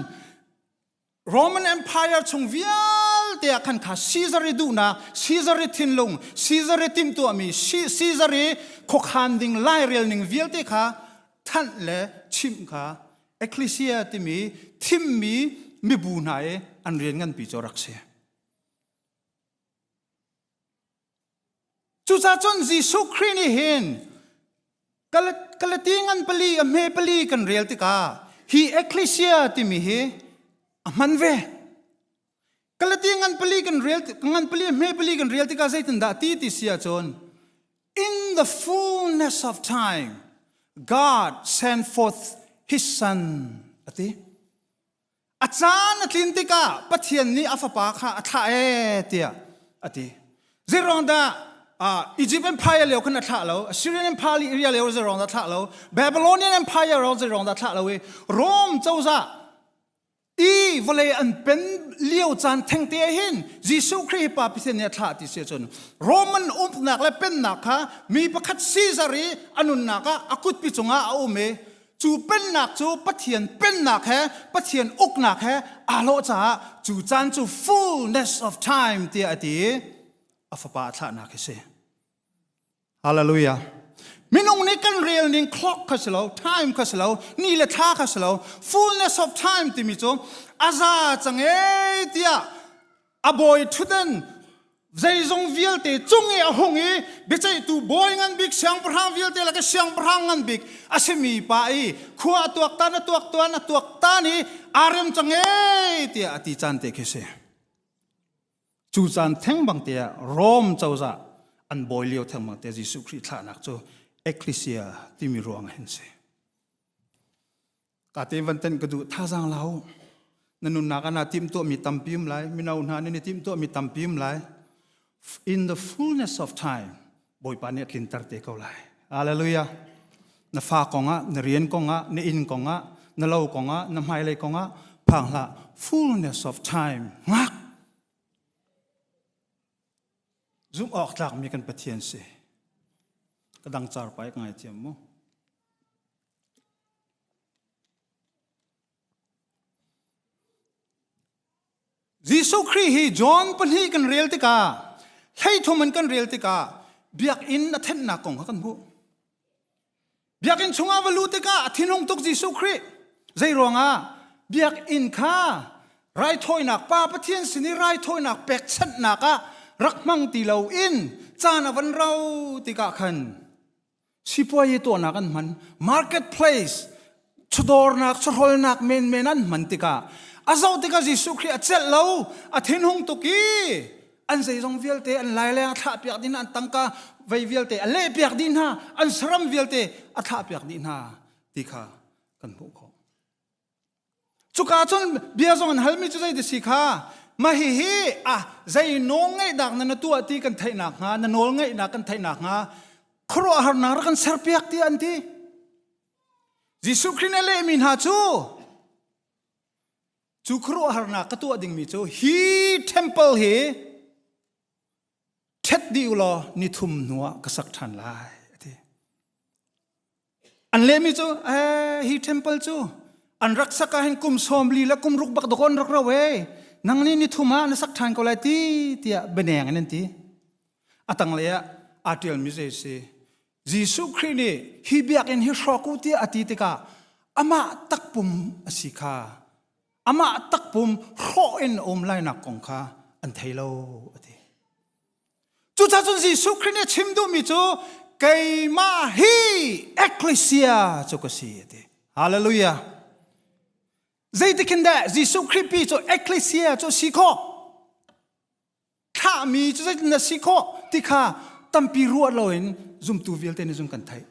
Roman Empire chung vialte ah khan kha Caesar i duhnak, Caesar i thinlung, Caesar i timhtuahmi, Caesar i khuakhan ding lairel ning vialte kha thanh le chimh kha Ecclesia timi thimmi mibu hna i an rian nganpi cu rak si. Cucaah cun Jesuh Khrih nih hin Galati ngan pali a hme pali kan rel tikah hi ecclesia timi hi a hman ve. Galati ngan pali kan rel ngan pali a hme pali kan rel tikah zeitindah ti ti si ahcun in the fullness of time God sent forth his son ati. A caan a tlin tikah Pathian nih a fapa kha a thlah ee tiah a ti. Zeiruang dah uh, Egypt Empire lio khan a thlah lo, Assyrian Empire lio zeiruang dah thlah lo, Babylonian Empire lio zeiruang dah thlah lo i Rome cozah i vawlei an pen lio caan thengte ah hin Jesuh Khrih hi Pa Pathian nih a thlah ti si ahcun Roman uknak le pennak kha mi pakhat Caesar i a nunnak ah a kutpi cungah a um i Cu pennak cu Pathian pennak he Pathian uknak he aa lawh caah cu caan cu fullness of time tiah a ti i a fapa a thlahnak hi si. Hallelujah. Minung nih kan rel ning clock kha si lo, time kha si lo, ni le thla kha si lo, fullness of time timi cu a za cang ee tiah a bawi ṭhutdan zeizong vialte cung i a hung i biaceihtu bawi ngan bik siangpahrang vialte lak i siangpahrang ngan bik a simi pa i khua a tuaktan a tuaktuan a tuaktan i aa rem cang ee tiah a ti caan te khi si cu caan theng bang te ah Rom cozah an bawi lio theng bang te Jesuh Khrih thlahnak cu ecclesia timi ruang hin si Ka te van ten ka duh thazaang lau. Na nunnak ah naa timhtuahmi tampi um lai. Mino hna nih na timhtuahmi tampi um lai. In the fullness of time, Bawipa nih a tlinter te ko lai. Hallelujah. Na fa kongah, na rian kongah, na inn kongah, na lo kongah, na hmailei kongah phang hlah. Fullness of time. Ngak. Zumh awk tlakmi kan Pathian si. Ka dang car pa ka ngaithiam mu. Jesuh Khrih hi John pahnih kan rel tikah hleithum in kan rel tikah biakinn a thenhnak kong kha kan hmuh. Biakinn chungah va luh tikah a thinhung tuk Jesuh Khrih. Zei ruangah biakinn kha raithawinak Pa Pathian sin i raithawinak pekchanhnak ah rak hmang ti loin caan a van rau tikah khan sipuayi tuahnak an hman market place chawdawrnak chawhrawlnak menmen an hman tikah a zoh tikah Jesuh Khrih a celh lo a thinhung tuk i an zeizong vialte an laileng a thlah piak dih hna an tangka vei vialte a leh piak dih hna an saram vialte a thlah piak dih hna ti kha kan hmuh khawh Cuka cun bia zong an halmi cu zei ti si kha? Mah hihi ah zei nawl ngeihnak na na tuah ti kan theihnak hnga, na nawl ngeihnak kan theihnak hnga, khuaruahharnak rak kan serpiak tiah an ti. Jesuh Khrih nih a lehmi hna cu cu khuaruahharnak ka tuah dingmi cu hi temple hi ṭhet dih u law ni thum hnuah ka sak ṭhan lai a ti. An lehmi cu eh, hi temple cu an rak sak ah hin kum sawm li le kum ruk bak dawk an rak ro e nang nih ni thum ah na sak ṭhan ko lai ti tiah bianeng in an ti. A tanglei ah aa ṭialmi zei si Jesuh Khrih nih hi biakinn hi hrawk u tiah a ti tikah amah takpum a si kha amah takpum hrawh in a um lainak kong kha an thei lo a ti. Cucaah cun Jesuh Khrih nih a chim duhmi cu keimah hi ekklesia cu ka si a ti. Hallelujah. Zeitik in dah Jesuh Khrih pi cu ekklesia cu si khawh? Thlahmi cu zeitin dah si khawh ti kha tampi ruah loin zumtu vialte nih zung kan theih.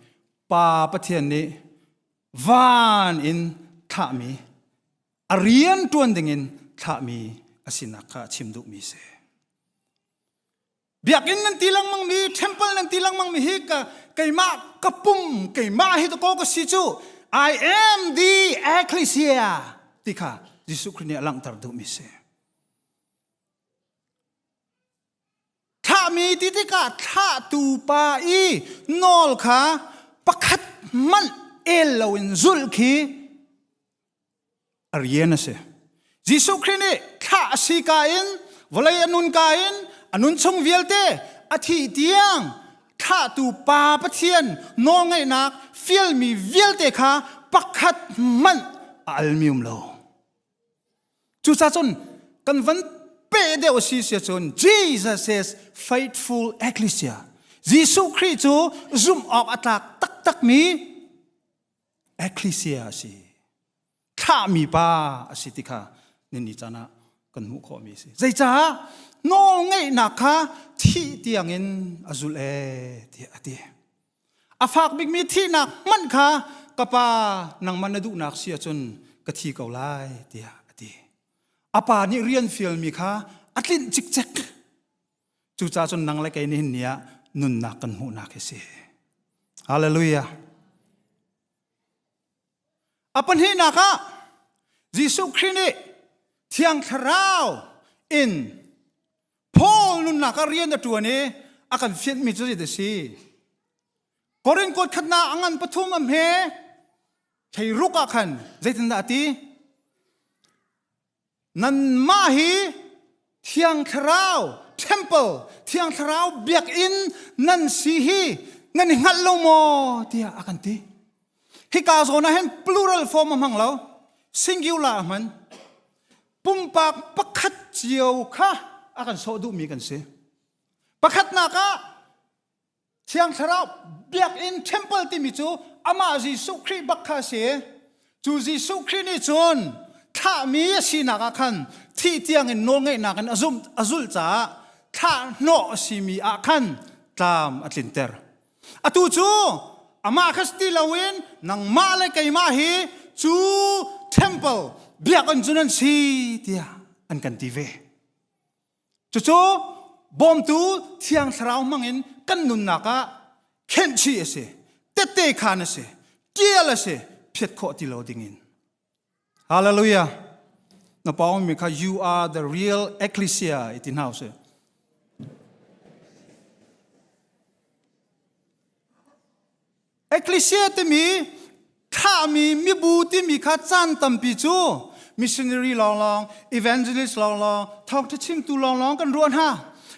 Pa Pathian nih van in thlahmi a rian ṭuan dingin thlahmi a sinak kha a chim duhmi si. Biakinn nan ti lengmang mi, temple nan ti lengmang mi hi ka keimah ka pum keimah hi ko ka si cu I am the ecclesia ti kha Jesuh Khrih nih a langhter duhmi si. Thlahmi ti tikah thlahtu pa i nawl kha pakhat hmanh el loin zulh khi a rian a si. Jesuh Khrih nih thlah a si ka in vawlei a nun ka in a nun chung vialte a thih tiang thlahtu Pa Pathian nawlngaihnak fialmi vialte kha pakhat hmanh a almi um lo. Cucaah cun kan van peh deuh a si sia cun Jesus is faithful ecclesia. Jesuh Khrih cu zumh awk a tlak taktakmi ecclesia a si. Thlahmi pa a si ti kha nini caan ah kan hmuh khawhmi a si. Zeicah nawlngeihnak kha thih tiangin a zulh ee tiah a ti. A fak bikmi thihnak hmanh kha ka pa nangmah na duhnak si ahcun ka thi ko lai tiah a ti. A pa nih rian fialmi kha a tlinh cikcek. Cucaah cun nang le kei nihin ni ah nunnak kan hmuhnak hi si. Hallelujah. A pahnihnak ah Jesuh Khrih nih Thiang Thlarau in Paul nunnak ah rian a ṭuan i a kan fianhmi cu zeidah a si? Korin kuat khatnak a ngan pathum a hme thei ruk ah khan zeitindah a ti? Nanmah hi Thiang Thlarau temple, Thiang Thlarau biakinn nan si hi nan i hngalh lo maw tiah a kan ti. Hika zawn ah hin plural form a hmang lo, singular a hman. Pumpak pakhat cio kha a kan sawh duhmi kan si. Pakhatnak ah Thiang Thlarau biakinn temple timi cu amah Jesuh Khrih bak kha a si. Cu Jesuh Khrih nih cun thlahmi a sinak ah khan thih tiangin nawlngeihnak in a zumh a zulh caah thlah hnawh a simi ah khan tlam a tlinter. Atu cu amah kha si ti loin nangmah le keimah hi cu temple biakinn cu nan si tiah an kan ti ve. Cucu bawmtu Thiang Thlarau hmangin kan nunnak ah khenhchih a si, tette khan a si, tial a si, phiat khawh ti lo dingin. Hallelujah. Na pawng mi kha you are the real ecclesia iti hna usih. Ecclesia timi thlahmi mibu timi kha caan tampi cu missionary lawnglawng, evangelist lawnglawng, thawngṭha chimtu lawnglawng kan ruah hna.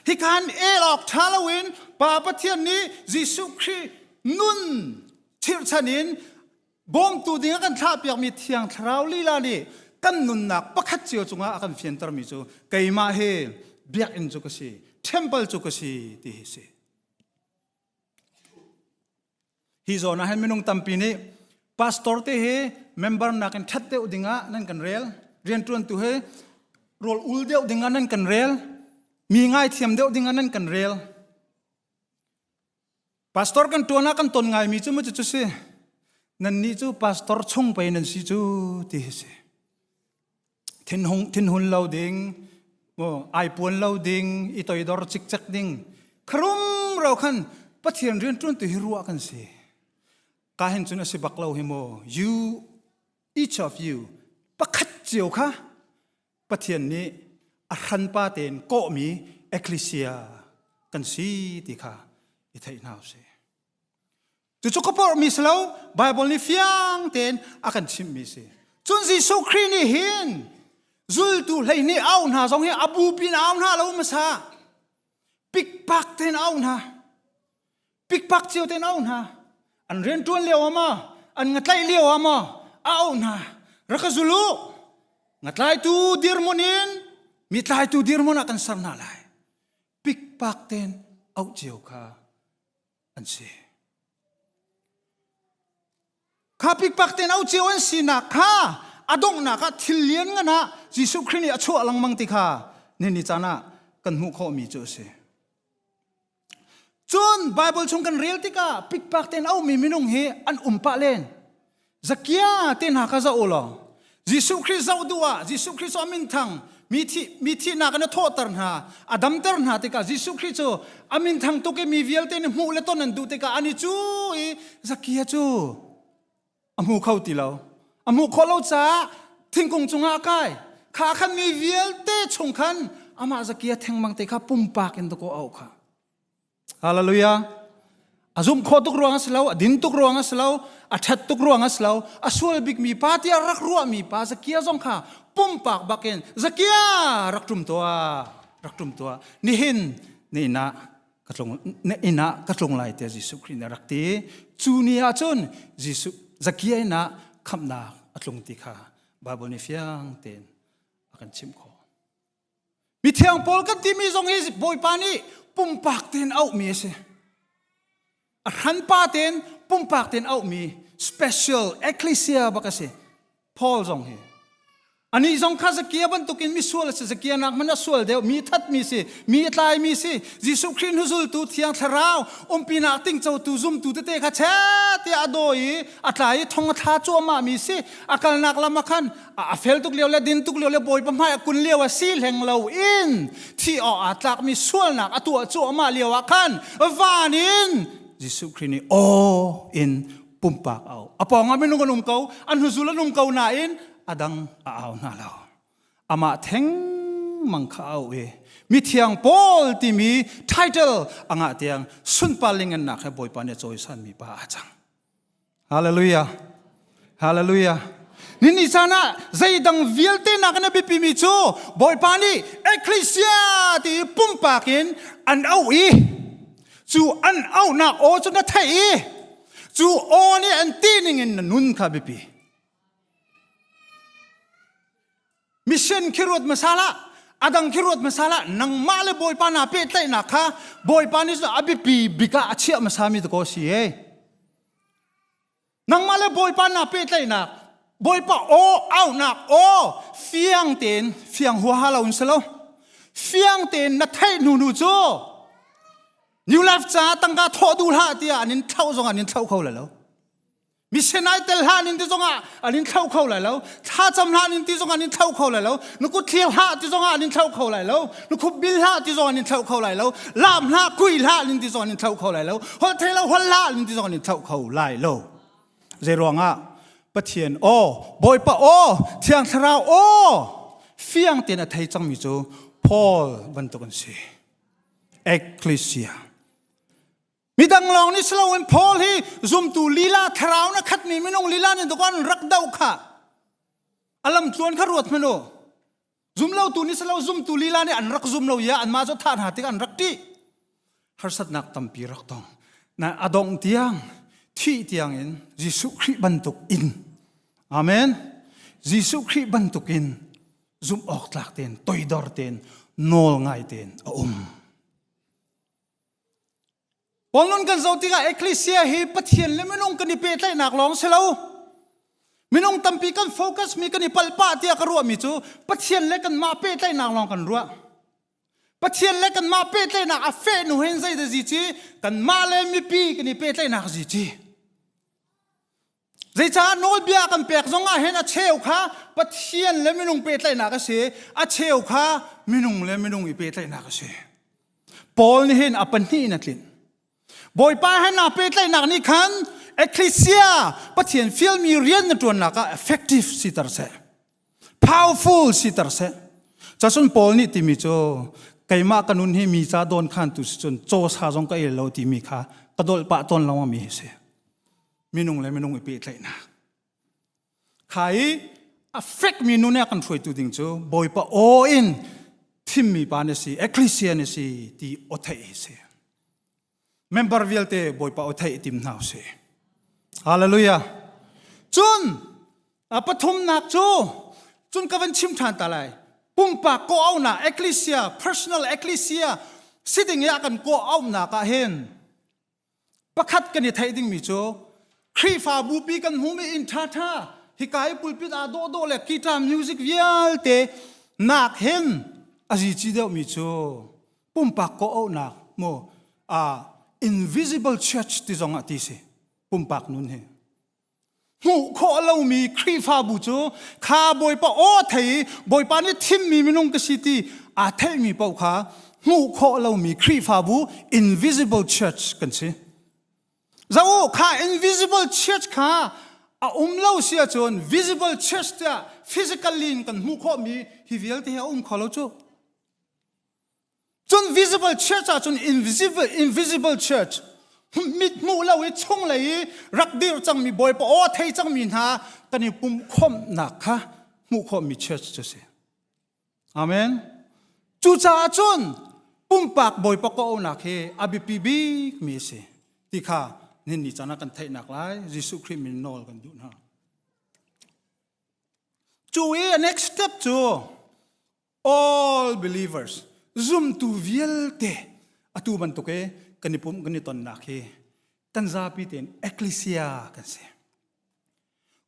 Hika hin el awk ṭha loin Pa Pathian nih Jesuh Khrih nun chirhchan in bawmtu ding a kan thlahpiakmi Thiang Thlarau lila nih kan nunnak pakhat cio cungah a kan fiantermi cu keimah hi biakinn cu ka si, temple cu ka si ti hi si. Hi zawn ah hin minung tampi nih pastor te hi member nakin ṭhat deuh dingah nan kan rel, rianṭuantu hi rawl ul deuh dingah nan kan rel, mi ngaithiam deuh dingah nan kan rel. Pastor kan ṭuan ah kan ton ngaimi cu mu cu si. Nannih cu pastor chung pei nan si cu ti hi si. Thinhung thinhun lo ding. Mo ai puan lo ding, i toidor cikcek ding. Kharum ro khan Pathian rian ṭuan tu hi ruah kan si. Ka hin cun a si bak lo hi mu. You, each of you, pakhat cio kha Pathian nih a hranpa tein kawhmi ecclesia kan si ti kha i theih hna usih. Cucu ka porhmi si lo, Bible nih fiang tein a kan chimhmi si. Cun Jesuh Khrih nih hin zultu 12 au hna zong hi a bupi in au hna lo hmasa. Pikpak tein au hna. Pikpak cio tein au hna. An rian ṭuan lio ah maw, an ngatlaih lio ah maw, a auh hna. Rak ka zul u. Ngatlaitu dirhmun in mi tlaitu dirhmun ah kan ser hna lai. Pikpak tein auh cio kha an si. Kha pikpak tein au cio an sinak kha a donghnak ah thil lian ngan ah Jesuh Khrih nih a chuah lengmang ti kha nini caan ah kan hmuh khawhmi cu a si. Cun Bible chung kan rel tikah pikpak tein aumi minung hi an um pah len. Zakia te hna kha zoh u law Jesuh Khrih zoh duh ah Jesuh Khrih cu a min thang mi thi mi thihnak in a thawhter hna a damter hna tikah Jesuh Khrih cu a min thang tuk i mi vialte nih hmuh le ton an duh tikah ani cu i Zakia cu a hmu kho ti lo a hmuh khawh lo caah thingkung cungah a kai kha khan mi vialte chung khan amah Zakia thengmang te kha pumpak in dakaw auh kha Hallelujah. A zumh khawh tuk ruang a si lo, a din tuk ruang a si lo, a ṭhat tuk ruang a si lo, a sual bikmi pa tiah rak ruahmi pa Zakia zong kha pumpak bakin Zakia rak ṭum tuah, rak ṭum tuah. Nihin na inn ah ka tlung na inn ah ka tlung lai tiah Jesuh Khrih nih a rak ti. Cu ni ah cun Jesuh Zakia inn ah khamhnak a tlung ti kha Bible nih fiang tein a kan chimh khawh. Mithiang Paul kan timi zong hi Bawipa nih pumpak tein auhmi a si. A hranpa tein pumpak tein auhmi special ecclesia bak a si. Paul zong hi. Anih zong kha Zakia bantukin misual a si. Zakia nak hmanh a sual deuh, mi thatmi si, mi a tlaimi si. Jesuh Khrih hnuzultu Thiang Thlarau umpinak tingcotu zumtu tete kha che tiah a dawi i a tlai i thong a thla cuahmahmi si. A kalnak lam ah khan a fel tuk lio le din tuk lio le bawipa hmai a kun lio a si hleng lo in thi awk aa tlakmi sualnak a tuah cuahmah lio ah khan van in Jesuh Khrih nih aw in pumpak au a pawng ah minung an um ko an hnuzul an um ko nain a dang a au hna lo amah theng mang kha au i mithiang Paul timi title a ngah tiang sunpar lingannak he Bawipa nih a cawisanmi pa a cang Hallelujah. Hallelujah. Nini caan ah zeidang vialte nak in a biapimi cu Bawipa nih Ecclesia ti pumpak in an auh i cu an auhnak aw cu na theih i cu aw nih an ti ning in na nun kha biapi. Mission khi ruat hmasa lah adang khi ruat hmasa lah nangmah le Bawipa naa pehtlaihnak kha Bawipa nih a biapi bik ah a chiah hmasami dakaw si e. Nangmah le Bawipa naa pehtlaihnak Bawipa aw auhnak aw fiang tein fiang huaha lo in si lo fiang tein na theih hnu hnu cu New Life caah tangka thawh duh hlah tiah an in thlauh zong an in thlauh kho lai lo. Mission ai tel hlah nin ti zongah an in thlo kho lai lo. Thlacam hlah nin ti zongah an in thlo kho lai lo. Na kut thlir hlah ti zongah an in thlo kho lai lo. Na khup bil hlah ti zong an in thlo kho lai lo. Lam hlah kui hlah nin ti zong an in thlo kho lai lo. Holh thei lo holh hlah nin ti zong an in thlo kho lai lo. Zei ruangah Pathian aw, Bawipa aw, Thiang Thlarau aw fiang tein a thei cangmi cu Paul bantuk an si. Ecclesia. Midang lawng nih si loin Paul hi zumtu lila thlarau na khatmi minung lila nih dawk rak doh kha a lam tluan kha ruat hmanh u. Zum lotu nih si lo zumtu lila nih an rak zum lo i anmah cu thah hna tik an rak ṭih. Harsatnak tampi rak tong. Na a dongh tiang thih tiang in Jesuh Khrih bantuk in Amen. Jesuh Khrih bantuk in zumh awk tlak tein toidor tein nawl ngai tein a um. Paul nun kan zoh tikah Ecclesia hi Pathian le minung kan i pehtlaihnak lawng si lo. Minung tampi kan focus mi kan i palh pah tiah ka ruahmi cu Pathian le kanmah pehtlaihnak lawng kan ruah. Pathian le kanmah pehtlaihnak a feh nu hin zeidah zi ci kanmah le mipi kan i pehtlaihnak zi ci. Zeicah nawlbia kan pek zong ah hin a cheu kha Pathian le minung pehtlaihnak a si, a cheu kha minung le minung i pehtlaihnak a si. Paul nih hin a pahnih in a tlinh. Bawipa he naa pehtlaihnak nih khan Ecclesia Pathian fialmi rian na ṭuannak ah effective siter seh. Powerful siter seh. Cacun Paul nih timi cu keimah ka nun hi mi ca dawn khan tu si cun caw sa zong ka el lo timi kha ka dolh pah tawn lo mi hi si. Minung le minung i pehtlaihnak. Kha i a fekmi nun a kan hruaitu ding cu Bawipa aw in thimmi pa na si, ecclesia na si ti aw theih hi si. Member vialte Bawipa aw theih tim hna usih. Hallelujah. Cun a pathumnak cu cun ka van chim ṭhan ta lai. Pumpak kawh-auhnak ecclesia, personal ecclesia si ding i a kan kawh-auhnak ah hin Pakhat kan i theih dingmi cu Khrihfa bupi kan hmumi inn ṭhaṭha hika i pulpit aa dawhdawh le guitar music vialte nak hin a zici deuhmi cu pumpak kawhauhnak mu uh, invisible church ti zong ah ti si pumpak nun hi hmuh khawh lomi Khrihfabu cu kha Bawipa aw thei i Bawipa nih thimmi minung ka si ti aa theihmi paoh kha hmuh khawh lomi Khrihfabu invisible church kan si. Zoh u, kha invisible church kha a um lo si ahcun visible church tiah physically in kan hmuh khawhmi hi vialte hi a um kho lo cu. Cun visible church ahcun invisible, invisible church mit hmuh lo i chunglei i rak dir cangmi Bawipa aw thei cangmi hna kan i pumh khawmhnak kha hmuh khawhmi church cu si. Amen. Cucaah cun pumpak Bawipa kawhauhnak hi a biapi bikmi a si ti kha nihin ni caan ah kan theihnak lai Jesuh Khrih min nawl kan duh hna. Cu i a next step cu all believers zumtu vialte atu bantuk i kan i pumh kan i tonnak hi kan zapi tein ecclesia kan si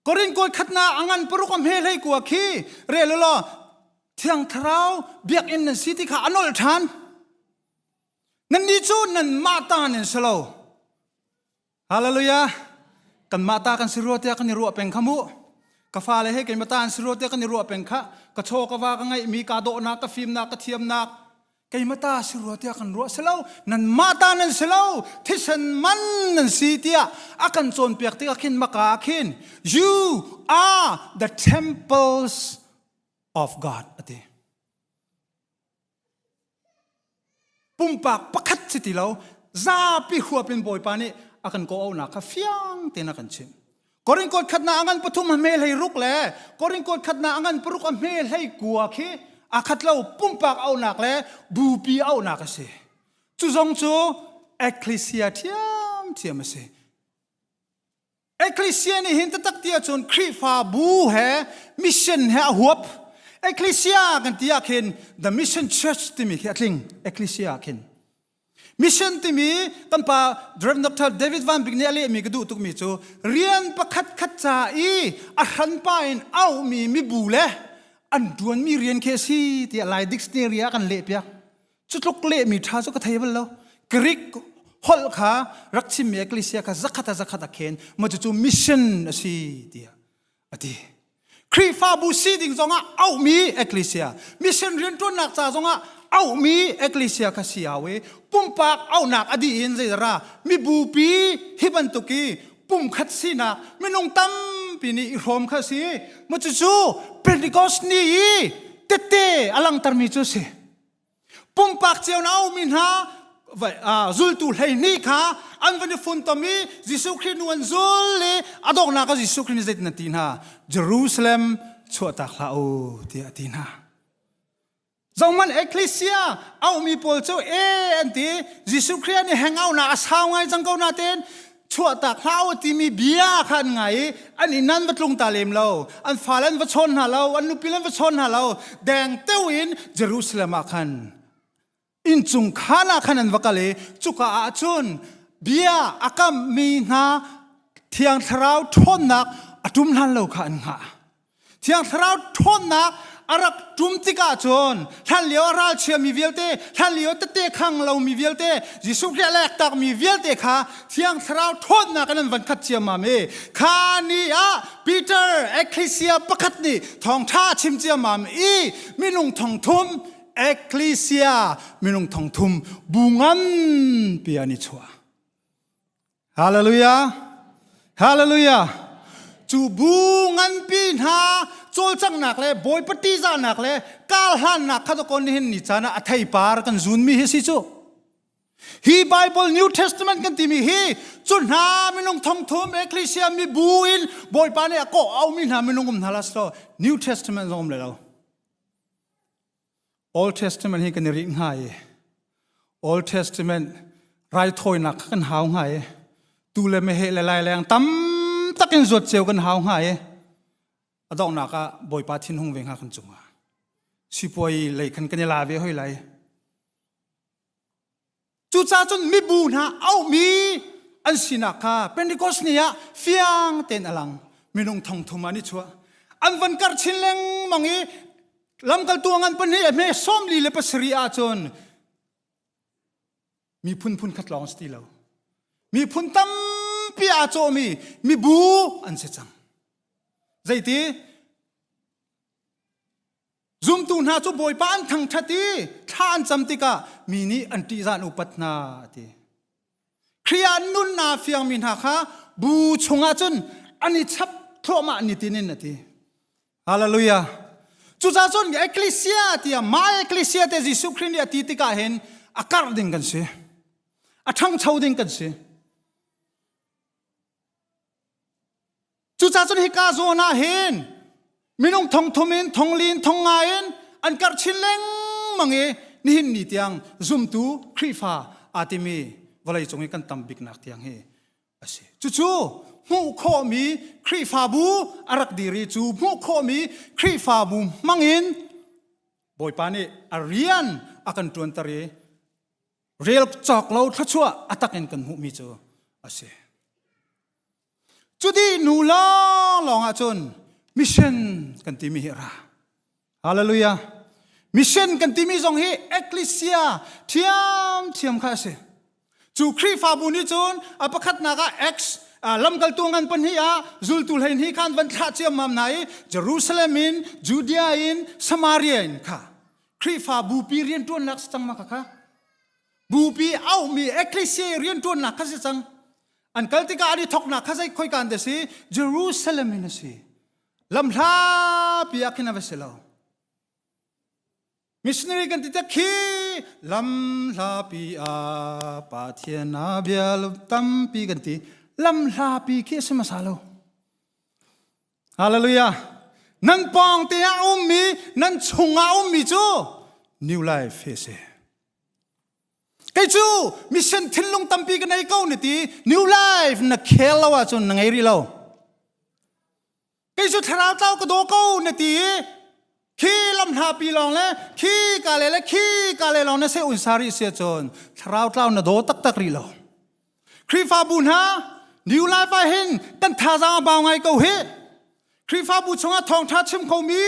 Korin kawi khatna angan paruk a hme hlei kua khi rel law thiang thlarau biakinn nan si ti kha a nolh ṭhan nan nih cu nan mah ta nan si lo Hallelujah. Kanmah ta kan si rua tiah kan i ruah peng kha mu. Ka fale he keimah ta an si rua tiah kan i ruah peng kha. Ka chaw ka va ka ngeihmi ka dawhnak ka fimnak ka thiamnak keimah ta si rua tiah kan ruah si lo. Nanmah ta nan si lo. Thisen man nan si tiah a kan cawnpiak tikah khin maka ah khin you are the temples of God ati. Pumpak pakhat si ti lo, zapi huap in Bawipa nih a kan kawhauhnak kha fiang tein a kan chimh. Korin kawt khatnak a ngan pathum a hme hlei ruk le Korin kawt khatnak a ngan paruk a hme hlei kua khi a khat lo pumpak auhnak le bupi auhnak a si. Cu zong cu ecclesia ṭhiamṭhiam a si. Ecclesia nih hin taktak ti ahcun Khrihfabu he mission he a huap. Ecclesia kan ti ah khin the mission church timi khi a tling. Ecclesia ah khin. Mission timi kan pa Rev. Dr. David Van Bik nih a lehmi ka duh tukmi cu rian pakhat khat ca i a hranpa in auhmi mibu le an ṭuanmi rian khi a si tiah Lai dictionary ah kan lehpiak. Cu tluk lehmi ṭha cu ka thei bal lo. Greek holh kha rak chimmi ecclesia kha zakhat a zakhat a khen ma cucu mission a si tiah a ti. Khrihfabu si ding zongah auhmi ecclesia, mission rianṭuannak ca zongah auhmi ecclesia kha si au i pumpak auhnak a dih in zeidara mibupi hi bantuk i pumkhat sinak minung tampi nih i hrawm kha si ma cucu Pentecost ni i tette a langtermi cu si. Pumpak cio na aumi hna zultu 12 kha an van i funtom i Jesuh Khrih nu an zul i a donghnak ah Jesuh Khrih nih zeitin a ti hna Jerusalem chuahtak hlah u tiah a ti hna. Zohmanh Ecclesia aumi pawl cu e an ti Jesuh Khrih an i hang aunak a sau ngai cang ko nain chuahtak hlah u timi bia kha an ngai i an inn an va tlung ta lem lo an fale an va chawn hna lo an nupi an va chawn hna lo deng teu in Jerusalem ah khan inncung khaan ah khan an va kal i cuka ah cun bia a kamhmi hna Thiang Thlarau ṭhawnnak a ṭum hlan lo kha an hngah. Thiang Thlarau ṭhawnnak a rak ṭum tikah cun hlanlio a ralchiami vialte, hlanlio tette khang lomi vialte, Jesuh Khrih a lektakmi vialte kha Thiang Thlarau ṭhawnnak in an van khat ciammam i kha ni ah Peter Ecclesia pakhat nih thawngṭha a chim ciammam i minung thong thum Ecclesia minung thong thum bu nganpi an i chuah. Hallelujah! Hallelujah! Cu bu nganpi hna cawlcanghnak le Bawipa ṭihzahnak le karhlannak kha dawkaw nihin ni caan ah a theipar kan zunmi hi si cu. Hi Bible New Testament kan timi hi cu hna minung thongthum ecclesia mibu in Bawipa nih a kawh aumi hna minung um hna las law New Testament zong um le lo. Old Testament hi kan i rih hnga i Old Testament raithawinak kha kan hau hnga i tu le meheh le laileng tam takin zuat ceu kan hau hnga i a donghnak ah Bawipa thinhung ve hnga kan cungah sipuai lei khan kan i la ve hoi lai. Cucaah cun mibu hna auhmi an sinak kha Pentecost ni ah fiang tein a lang. Minung thong thum an i chuah. An van karh chin lengmang i lamkaltu ngan pahnih a hme 47 ahcun miphun phun khat lawng si ti lo. Miphun tampi aa cawhmi mibu an si cang. Zeiti? Zumtu hna cu Bawipa an thangṭhat i thla an cam tikah mi nih an ṭihzah an upat hna a ti. Khrih ah nunnak fiangmi hna kha bu chungah cun an i chap thluahmah nitin in a ti. Hallelujah. Cucaah cun ecclesia tiah mah ecclesia te Jesuh Khrih nih a ti tikah hin a karh ding kan si. A ṭhangcho ding kan si. Cucaah cun hika zawn ah hin minung thong thum in thong li in thong nga in an karh chin lengmang i nihin ni tiang zumtu Khrihfa aa timi vawlei cung i kan tam biknak tiang hi a si. Cucu hmuh khawhmi Khrihfabu a rak dir i cu hmuh khawhmi Khrihfabu hmangin Bawipa nih a rian a kan ṭuanter i rel cawk lo thluachuah a tak in kan hmuhmi cu a si. Cu dih nu lawnglawng ahcun mission kan timi hi a ra. Hallelujah. Mission kan timi zong hi ecclesia thiamthiam kha a si. Cu Khrihfabu nih cun a pakhatnak ah Acts lamkaltu ngan pahnih ah zultu hleihnih khan van thlah ciammam hna i Jerusalem in Judea in Samaria in kha Khrihfabu pi rianṭuannak si cang ma kha kha bupi auhmi ecclesia rianṭuannak kha si cang an kal tikah an i thoknak kha zei khoika an si Jerusalem in a si lamhlapi ah khin a va si lo missionary kan ti te khi lamhlapi ah Pathian a bia tampi kan ti lamhlapi khi a si hmasa lo Hallelujah nan pawng te ah ummi nan chungah ummi cu new life hi a si Kei cu mission thinlung tampi ka nei ko na ti new life na khel lo ahcun na ngei rih lo. Kei cu thlarau tlau ka daw ko na ti i khi lamhlapi lawng le khi ka le le khi ka le lawng na se unsa rih si ahcun thlarau tlau na daw taktak rih lo. Khrihfabu hna New Life ah hin kan thazaang a bau ngai ko hi. Khrihfabu chungah thawngṭha chim khomi,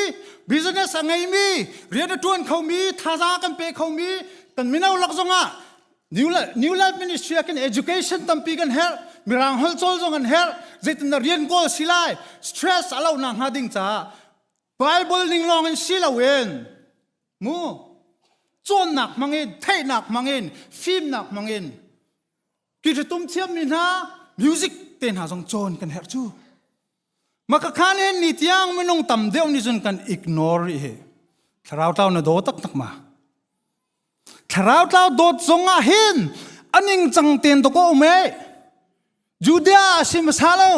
business a ngeimi, rian a ṭuan khomi, thazaang a kan pe khomi, kan mino lak zongah New Life, New Life Ministry ah kan education tampi kan herh, mirang holh cawl zong an herh, zeitin na rian kawl si lai, stress a lo nak hnga ding caah Bible ning lawng in si loin mu cawnnak hmangin theihnak hmangin fimnak hmangin Kiṭatum thiammi hna music te hna zong cawn kan herh cu. Makakhan hin ni tiang minung tam deuh nih cun kan ignore rih hi. Thlarau tlau na daw taktak ma? Thlarau tlau dawt zong ah hin aning cang ten to ko um e. Judea a si hmasa lo.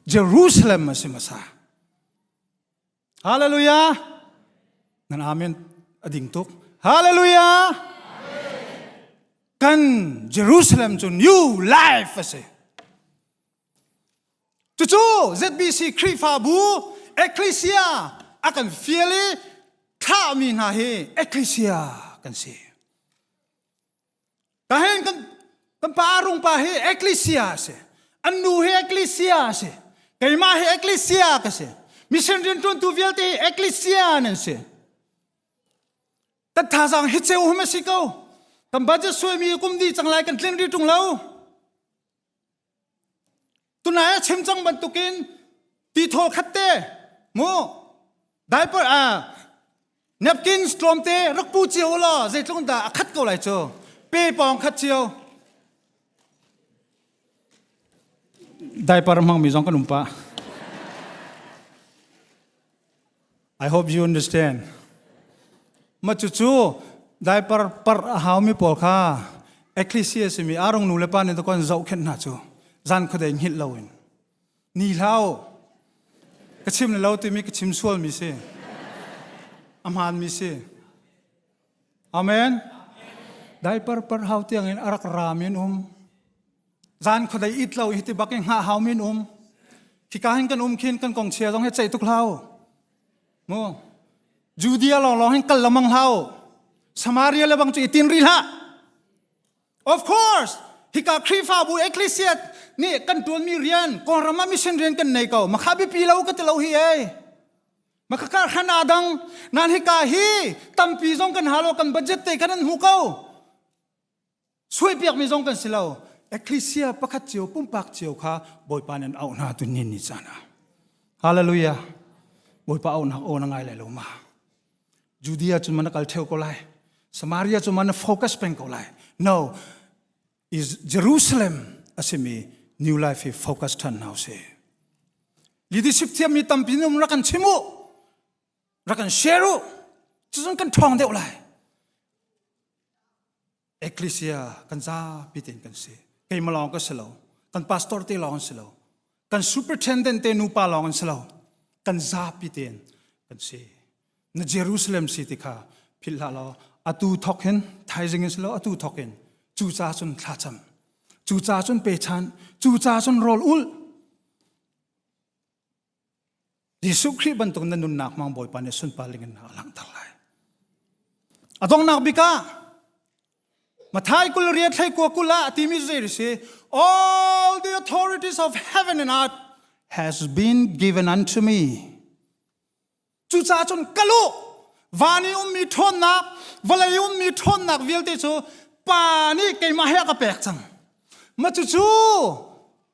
Jerusalem a si hmasa. Hallelujah. Nan amen a ding tuk. Hallelujah. Kan Jerusalem cu new life a si. Cucu ZBC Khrihfabu Ecclesia a kan fial i thlahmi hna hi Ecclesia kan si. Kahin kan kan pa rung pa hi ecclesia a si. An nu hi ecclesia a si. Keimah hi ecclesia ka si. Mission rianṭuantu vialte hi ecclesia nan si. Kan thazaang hi ceu hum a si ko. Kan budget suaimi kum di cang lai kan tling ri ṭung lo. Tunai a chim cang bantukin ti thawl khat te mu diaper a napkins tlawmte rak pu cio law zeitluk dah a khat ko lai cu pe pawng khat cio diaper hmangmi zong kan um pah I hope you understand. Ma cucu diaper par a haumi pawl kha ecclesia simi arong nu le pa nih kon zohkhenh hna cu zan khuadei hngilh loin ni hlau ka chim lo timi ka chim sual mi si a hmaan mi si amen diaper par hau tiang in arak ram in um zan khuadei it lo hi ti bak in hngah hau min um khika hin kan um khin kan kong chia zong he ceih tuk hlau mu Judea lawng lawng hin kal lamang hlau Samaria le bang cu i tin ri hlah of course hika Khrihfabu ecclesia nih kan tuanmi rian Kawlram ah mission rian kan nei ko makha biapi lo ka ti lo hi ei maka kar khan adang nan hika hi tampi zong kan halo kan budget te kan an hmu ko Suaipiakmi zong kan si lo. Ecclesia pakhat cio pumpak cio kha Bawipa nan auh hna tu nin ni caan ah. Hallelujah. Bawipa auhnak aw na ngai lai lo ma. Judea cun man kal theo ko lai. Samaria cu man focus peng ko lai. No. Is Jerusalem asimi New Life hi focus than hna usih. Leadership thiammi tampi num rak kan chim u. Rak kan share u. Cucun kan ṭhawng deuh lai. Ecclesia kan zapi tein kan si. Keimah lawng ka si lo. Kan pastor te lawng an si lo. Kan superintendent te nupa lawng an si lo. Kan zapi tein kan si. Na Jerusalem si ti kha philh hlah law atu thok hin thaizing in si lo atu thok in cu ca cun thlacam cu ca cun pechan cu ca cun rawl ul Jesuh Khrih bantuk na nunnak hmang Bawipa nih sunpar ling in a langhter lai. A donghnak bik ah Mathai kul riat thlei kua kul ah a timi zei si all the authorities of heaven and earth has been given unto me. Cucaah cun kal u van i ummi ṭhawnnak vawlei ummi ṭhawnnak vialte cu Pa nih keimah he a ka pek cang. Ma cucu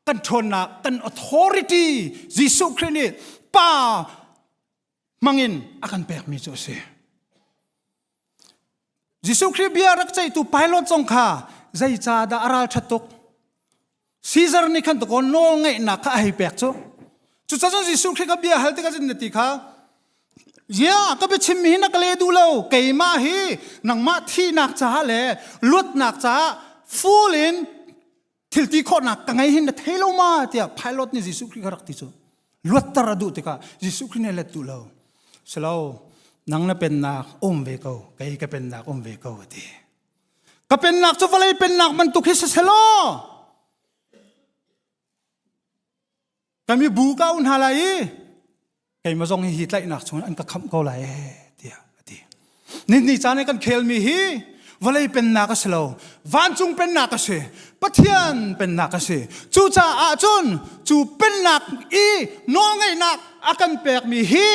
kan ṭhawnnak kan authority Jesuh Khrih nih Pa hmangin a kan pekmi cu a si. Jesuh Khrih bia rak ceihtu pilot zong kha zeicahdah a ralṭhat tuk? Caesar nih khan takaw nawl ngeihnak kha a hei pek cu. Cucaah cun Jesuh Khrih kha bia hal tikah cun na ti kha Ya, ka biachimmi hi na ka le duh lo. Keimah hi nangmah thihnak caah le luatnak caah full in thil ti khawhnak ka ngei hin na thei lo ma tiah pilot nih Jesuh Khrih kha rak ti cu. Luatter a duh tikah Jesuh Khrih nih a let duh lo. Silo, nang na pennak um ve ko, kei ka pennak um ve ko a ti. Ka pennak cu vawlei pennak bantuk hi si selaw ka mibu ka auh hna lai i keimah zong hi hi tlaihnak chungin an ka khamh ko lai tiah a ti. Ni caan i kan khelmi hi vawlei pennak a si lo, vancung pennak a si, Pathian pennak a si. Cucaah cun cu pennak i nawlngeihnak a kan pekmi hi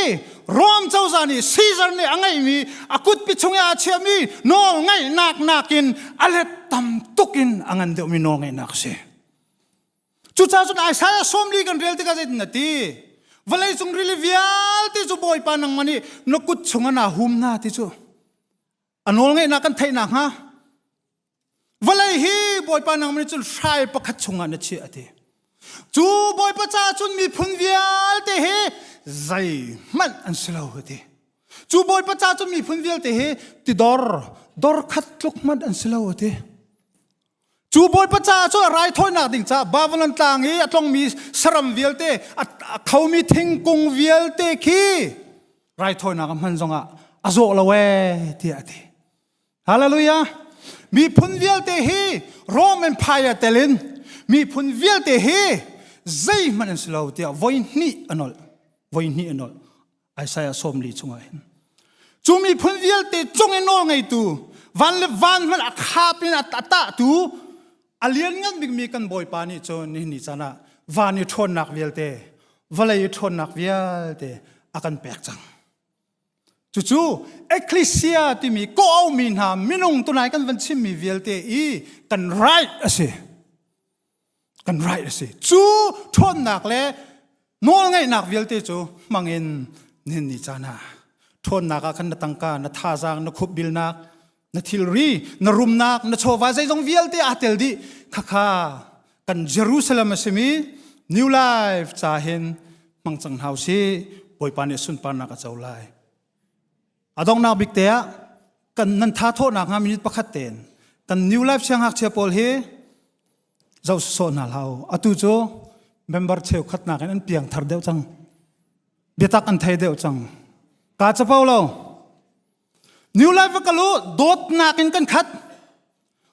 Rom cozah nih Caesar nih a ngeihmi a kutpi chung i aa chiahmi nawlngeihnak nakin a let tam tuk in a ngan deuhmi nawlngeihnak a si. Cucaah cun Isaiah 40 kan rel tikah zeitin a ti? Vawleicung rili vialte cu Bawipa nangmah nih na kut chungah naa hum hna ti cu a nawlngeihnak kan theih nakhnga vawlei hi Bawipa nangmah nih cun hrai pakhat chungah na chiah a ti. Cu Bawipa caah cun miphun vialte hi zeihmanh an si lo a ti. Cu Bawipa caah cun miphun vialte hi tidor dor khat tluk hmanh an si lo a ti. Cu Bawipa caah cun a raithawinak ding caah Babylon tlang i a tlongmi saram vialte, a khomi thingkung vialte khi raithawinak a hman zongah a zawh lo ee tiah a ti. Hallelujah! Miphun vialte hi Rome Empire tel in miphun vialte hi zeihmanh an si lo tiah voi hnih a nolh. Voi hnih a nolh. Isaiah 40 chungah hin. Cu miphun vialte cung i nawl ngeitu van le van hmanh a khap in a tahtu a lianngan bikmi kan Bawipa nih cun nihin ni caan ah van i ṭhawnnak vialte. Vawlei i ṭhawnnak vialte a kan pek cang. Cucu ecclesia timi kawh-aumi hna minung tunai kan van chimmi vialte i kan right a si. Kan right a si. Cu ṭhawnnak le nawlngeihnak vialte cu hmangin nihin ni caan ah ṭhawnnak ah khan na tangka, na thazaang, na khupbilnak, na thilri, na rumnak, na chawva zeizong vialte aa tel dih. Khakha kan Jerusalem a simi New Life ca hin hmang cang hna usih. Bawipa nih sunparnak a co lai. A donghnak bik te ah kan nan tha thawhnak hnga minute pakhat tein kan New Life siangngakchia pawl hi zoh sawh hna hlah u. Atu cu member cheukhat nakin an piang thar deuh cang. Biatak an thei deuh cang. Ka capo lo. New Life va kal u, dawtnak in kan khat.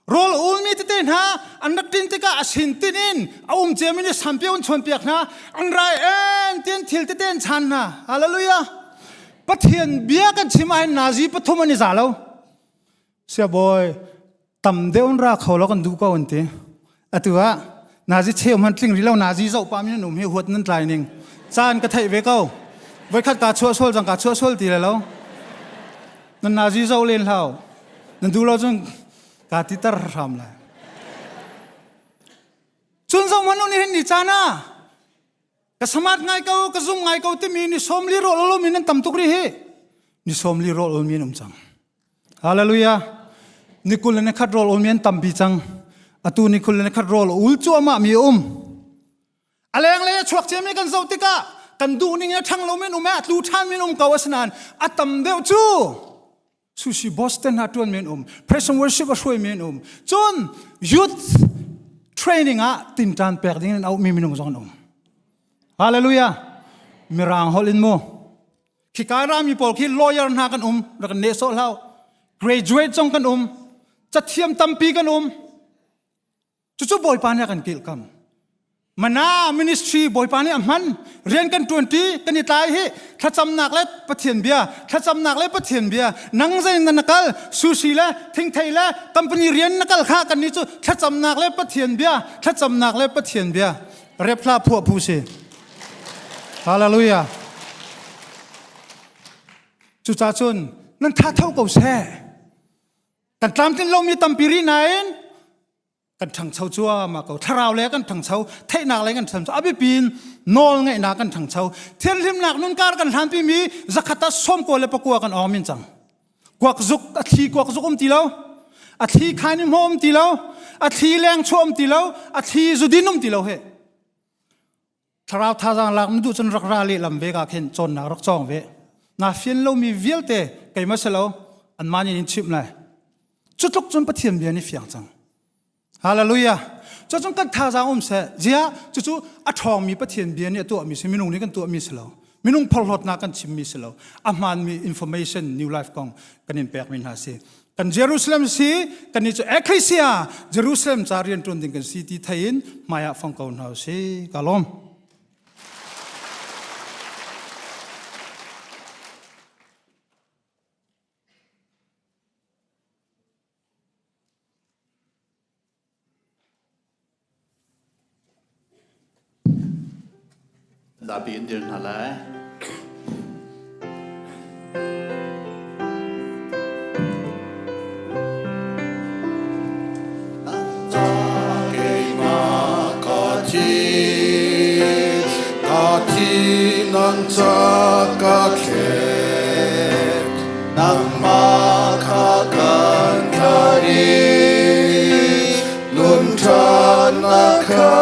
Rawl ulmi tete hna an rak ṭin tikah a sin tin in a um ciami nih sampio an chawnpiak hna. An rai en tin thil tete an chan hna. Hallelujah. Pathian bia kan chim ahhin nazi pathum an i za lo. Siabawi tam deuh in ra kho lo kan duh ko an ti. Atu ah nazi cheu hman tling rih lo nazi zoh pah mi nan um hi huat nan tlai ning. Caan ka theih ve ko. Voikhat ka chuah sual cang ka chuah sual ti le lo. Nan nazi zoh len hlau. Nan duh lo cun ka ti tar hram lai. Cun zoh hmanh u nihin ni caan ah ka samat ngai ko ka zum ngai ko timi ni sawmli rawl ul mi nan tam tuk rih hi. Ni sawmli rawl ul mi an um cang. Hallelujah. Ni kul le ni khat rawl ul mi an tampi cang. Atu ni kul le ni khat rawl ul cuahmah mi um. A lenglei a chuak ciami kan zoh tikah kan duh ning in a ṭhang lo men um a tlu ṭhan men um ko asinain a tam deuh cu sushi Boston hna ṭuan men um praise and worship a hruai men um cun youth training ah tinṭan pek ding in auhmi minung zong an um hallelujah mirang holh in mu Khika rami pawl khi lawyer hna kan um, rak kan nehsawh hlah. Graduate zong kan um, cathiam tampi kan um. Cucu Bawipa nih a kan kilhkam. Mana ministry Bawipa nih a hman. Rian kan ṭuanṭi, kan i tlai hi thlacamnak le Pathian bia, thlacamnak le Pathian bia. Nang zei na na kal, sushi le thingthei le company rian na kal kha kan nih cu thlacamnak le Pathian bia, thlacamnak le Pathian bia. Rep hla phuah phu si. Hallelujah. Cucaah cun nan tha tho ko seh. Kan tlamtlin lomi tampi rih nain kan ṭhangcho cuahmah ko. Thlarau le kan ṭhangcho, theihnak le kan ṭhangcho, a biapi in nawl ngeihnak kan ṭhangcho. Thianhlimnak nunkar kan hlanpi mi zakhat ah 99 kan awng min cang. Kuak zuk a thli kuak zuk um ti lo. A thli khain hmo um ti lo. A thli leng chuah um ti lo. A thli zudin um ti lo he. Thlarau thazaang lak na duh cun rak ra lehlam ve ka khin cawnnak rak cawng ve. Na fian lomi vialte keimah si lo anmah nih in chimh lai. Cu tluk cun Pathian bia nih fiang cang. Hallelujah. Cucun kan thazaang um seh. Ziah cucu a ṭhawngmi Pathian bia nih a tuahmi si minung nih kan tuahmi si lo. Minung phorhlawtnak kan chimmi si lo. A hmaanmi information New Life kong kan in pekmi hna si. Kan Jerusalem si, kan nih cu Ecclesia, Jerusalem ca rian ṭuan ding kan si ti thei in hmai ah fong ko hna usih. Ka lawm. Zapi in dir hna lai. Keimah ka thi, ka thi nan ca ka thlet. Nangmah kha kan tlari, nun ṭhatnak kha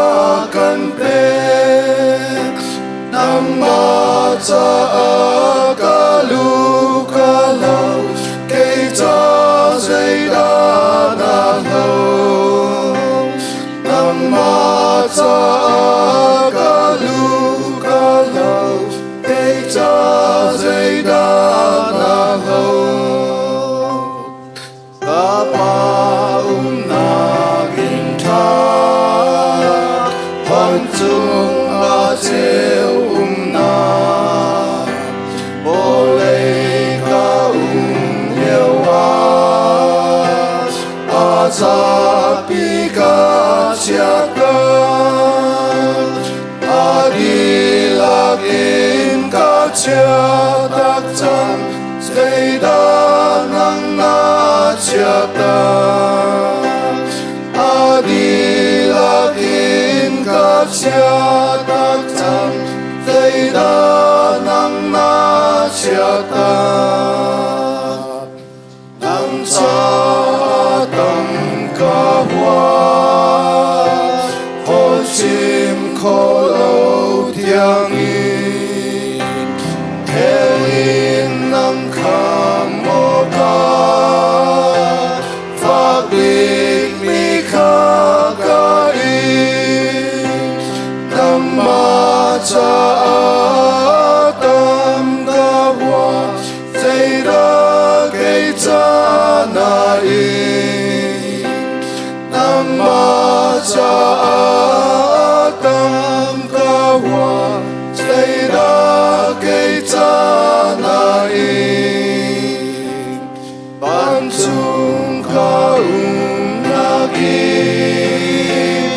kan pek. Nangmah caah ka lu ka lo, kei ca zeidah na hlo? Nangmah caah ka lu ka lo, kei ca zei. Zeidah nang na chiahtak? A dihlak in ka chiahtak cang. Zeidah nang na chiahtak? Nang caah tam ka huat, holh chim kho lo tiangin. Hell in nang kham awkah, fak bikmi kha ka in. Nangmah caah tam ka huat, Zeidah kei ca na in nangmah caah tam ka hua zeidah kei ca na in vancung ka umnak in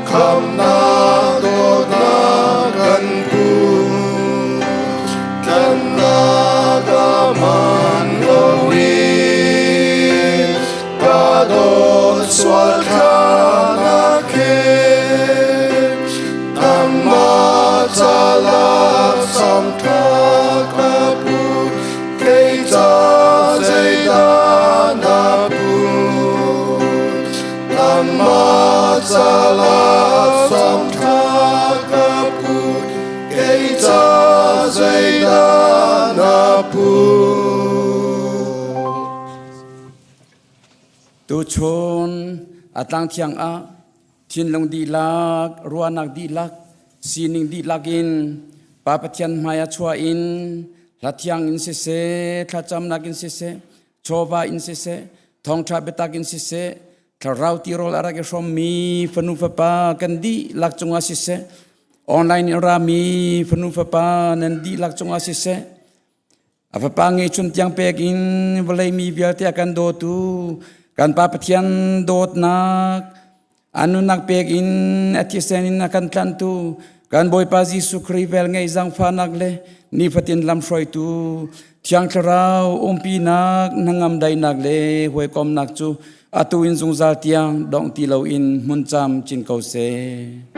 khamnak dawtnak kan put Tlannak aman loin ka dawt sual thla khin nangmah ca laksawng ṭha ka put kei ca zeidah na put nangmah ca laksawng ṭha ka put Kei ca zeidah na put? Tuchun a tlangthiang ah thinlung dihlak, ruahnak dihlak, sining dihlak in Pa Pathian hmai ah chuah in hla thiang in siseh, thlacamnak in siseh, chawva in siseh, thawngṭha biatak in siseh, thlarau tirawl a rak i hrawmmi fanu fapa kan dihlak cungah siseh, online in rami fanu fapa nan dihlak cungah siseh, a fapa ngeihchun tiang pek in vawlei mi vialte a kan dawtu kan Pa Pathian dawtnak a nunnak pek in a thisen in a kan tlanhtu kan Bawipa Jesuh Khrih vel ngeih zaangfahnak le nifatin lamhruaitu Thiang Thlarau umpinak hnangam daihnak le hawikomnak cu atu in zungzal tiang dongh ti loin hmun cam cin ko seh.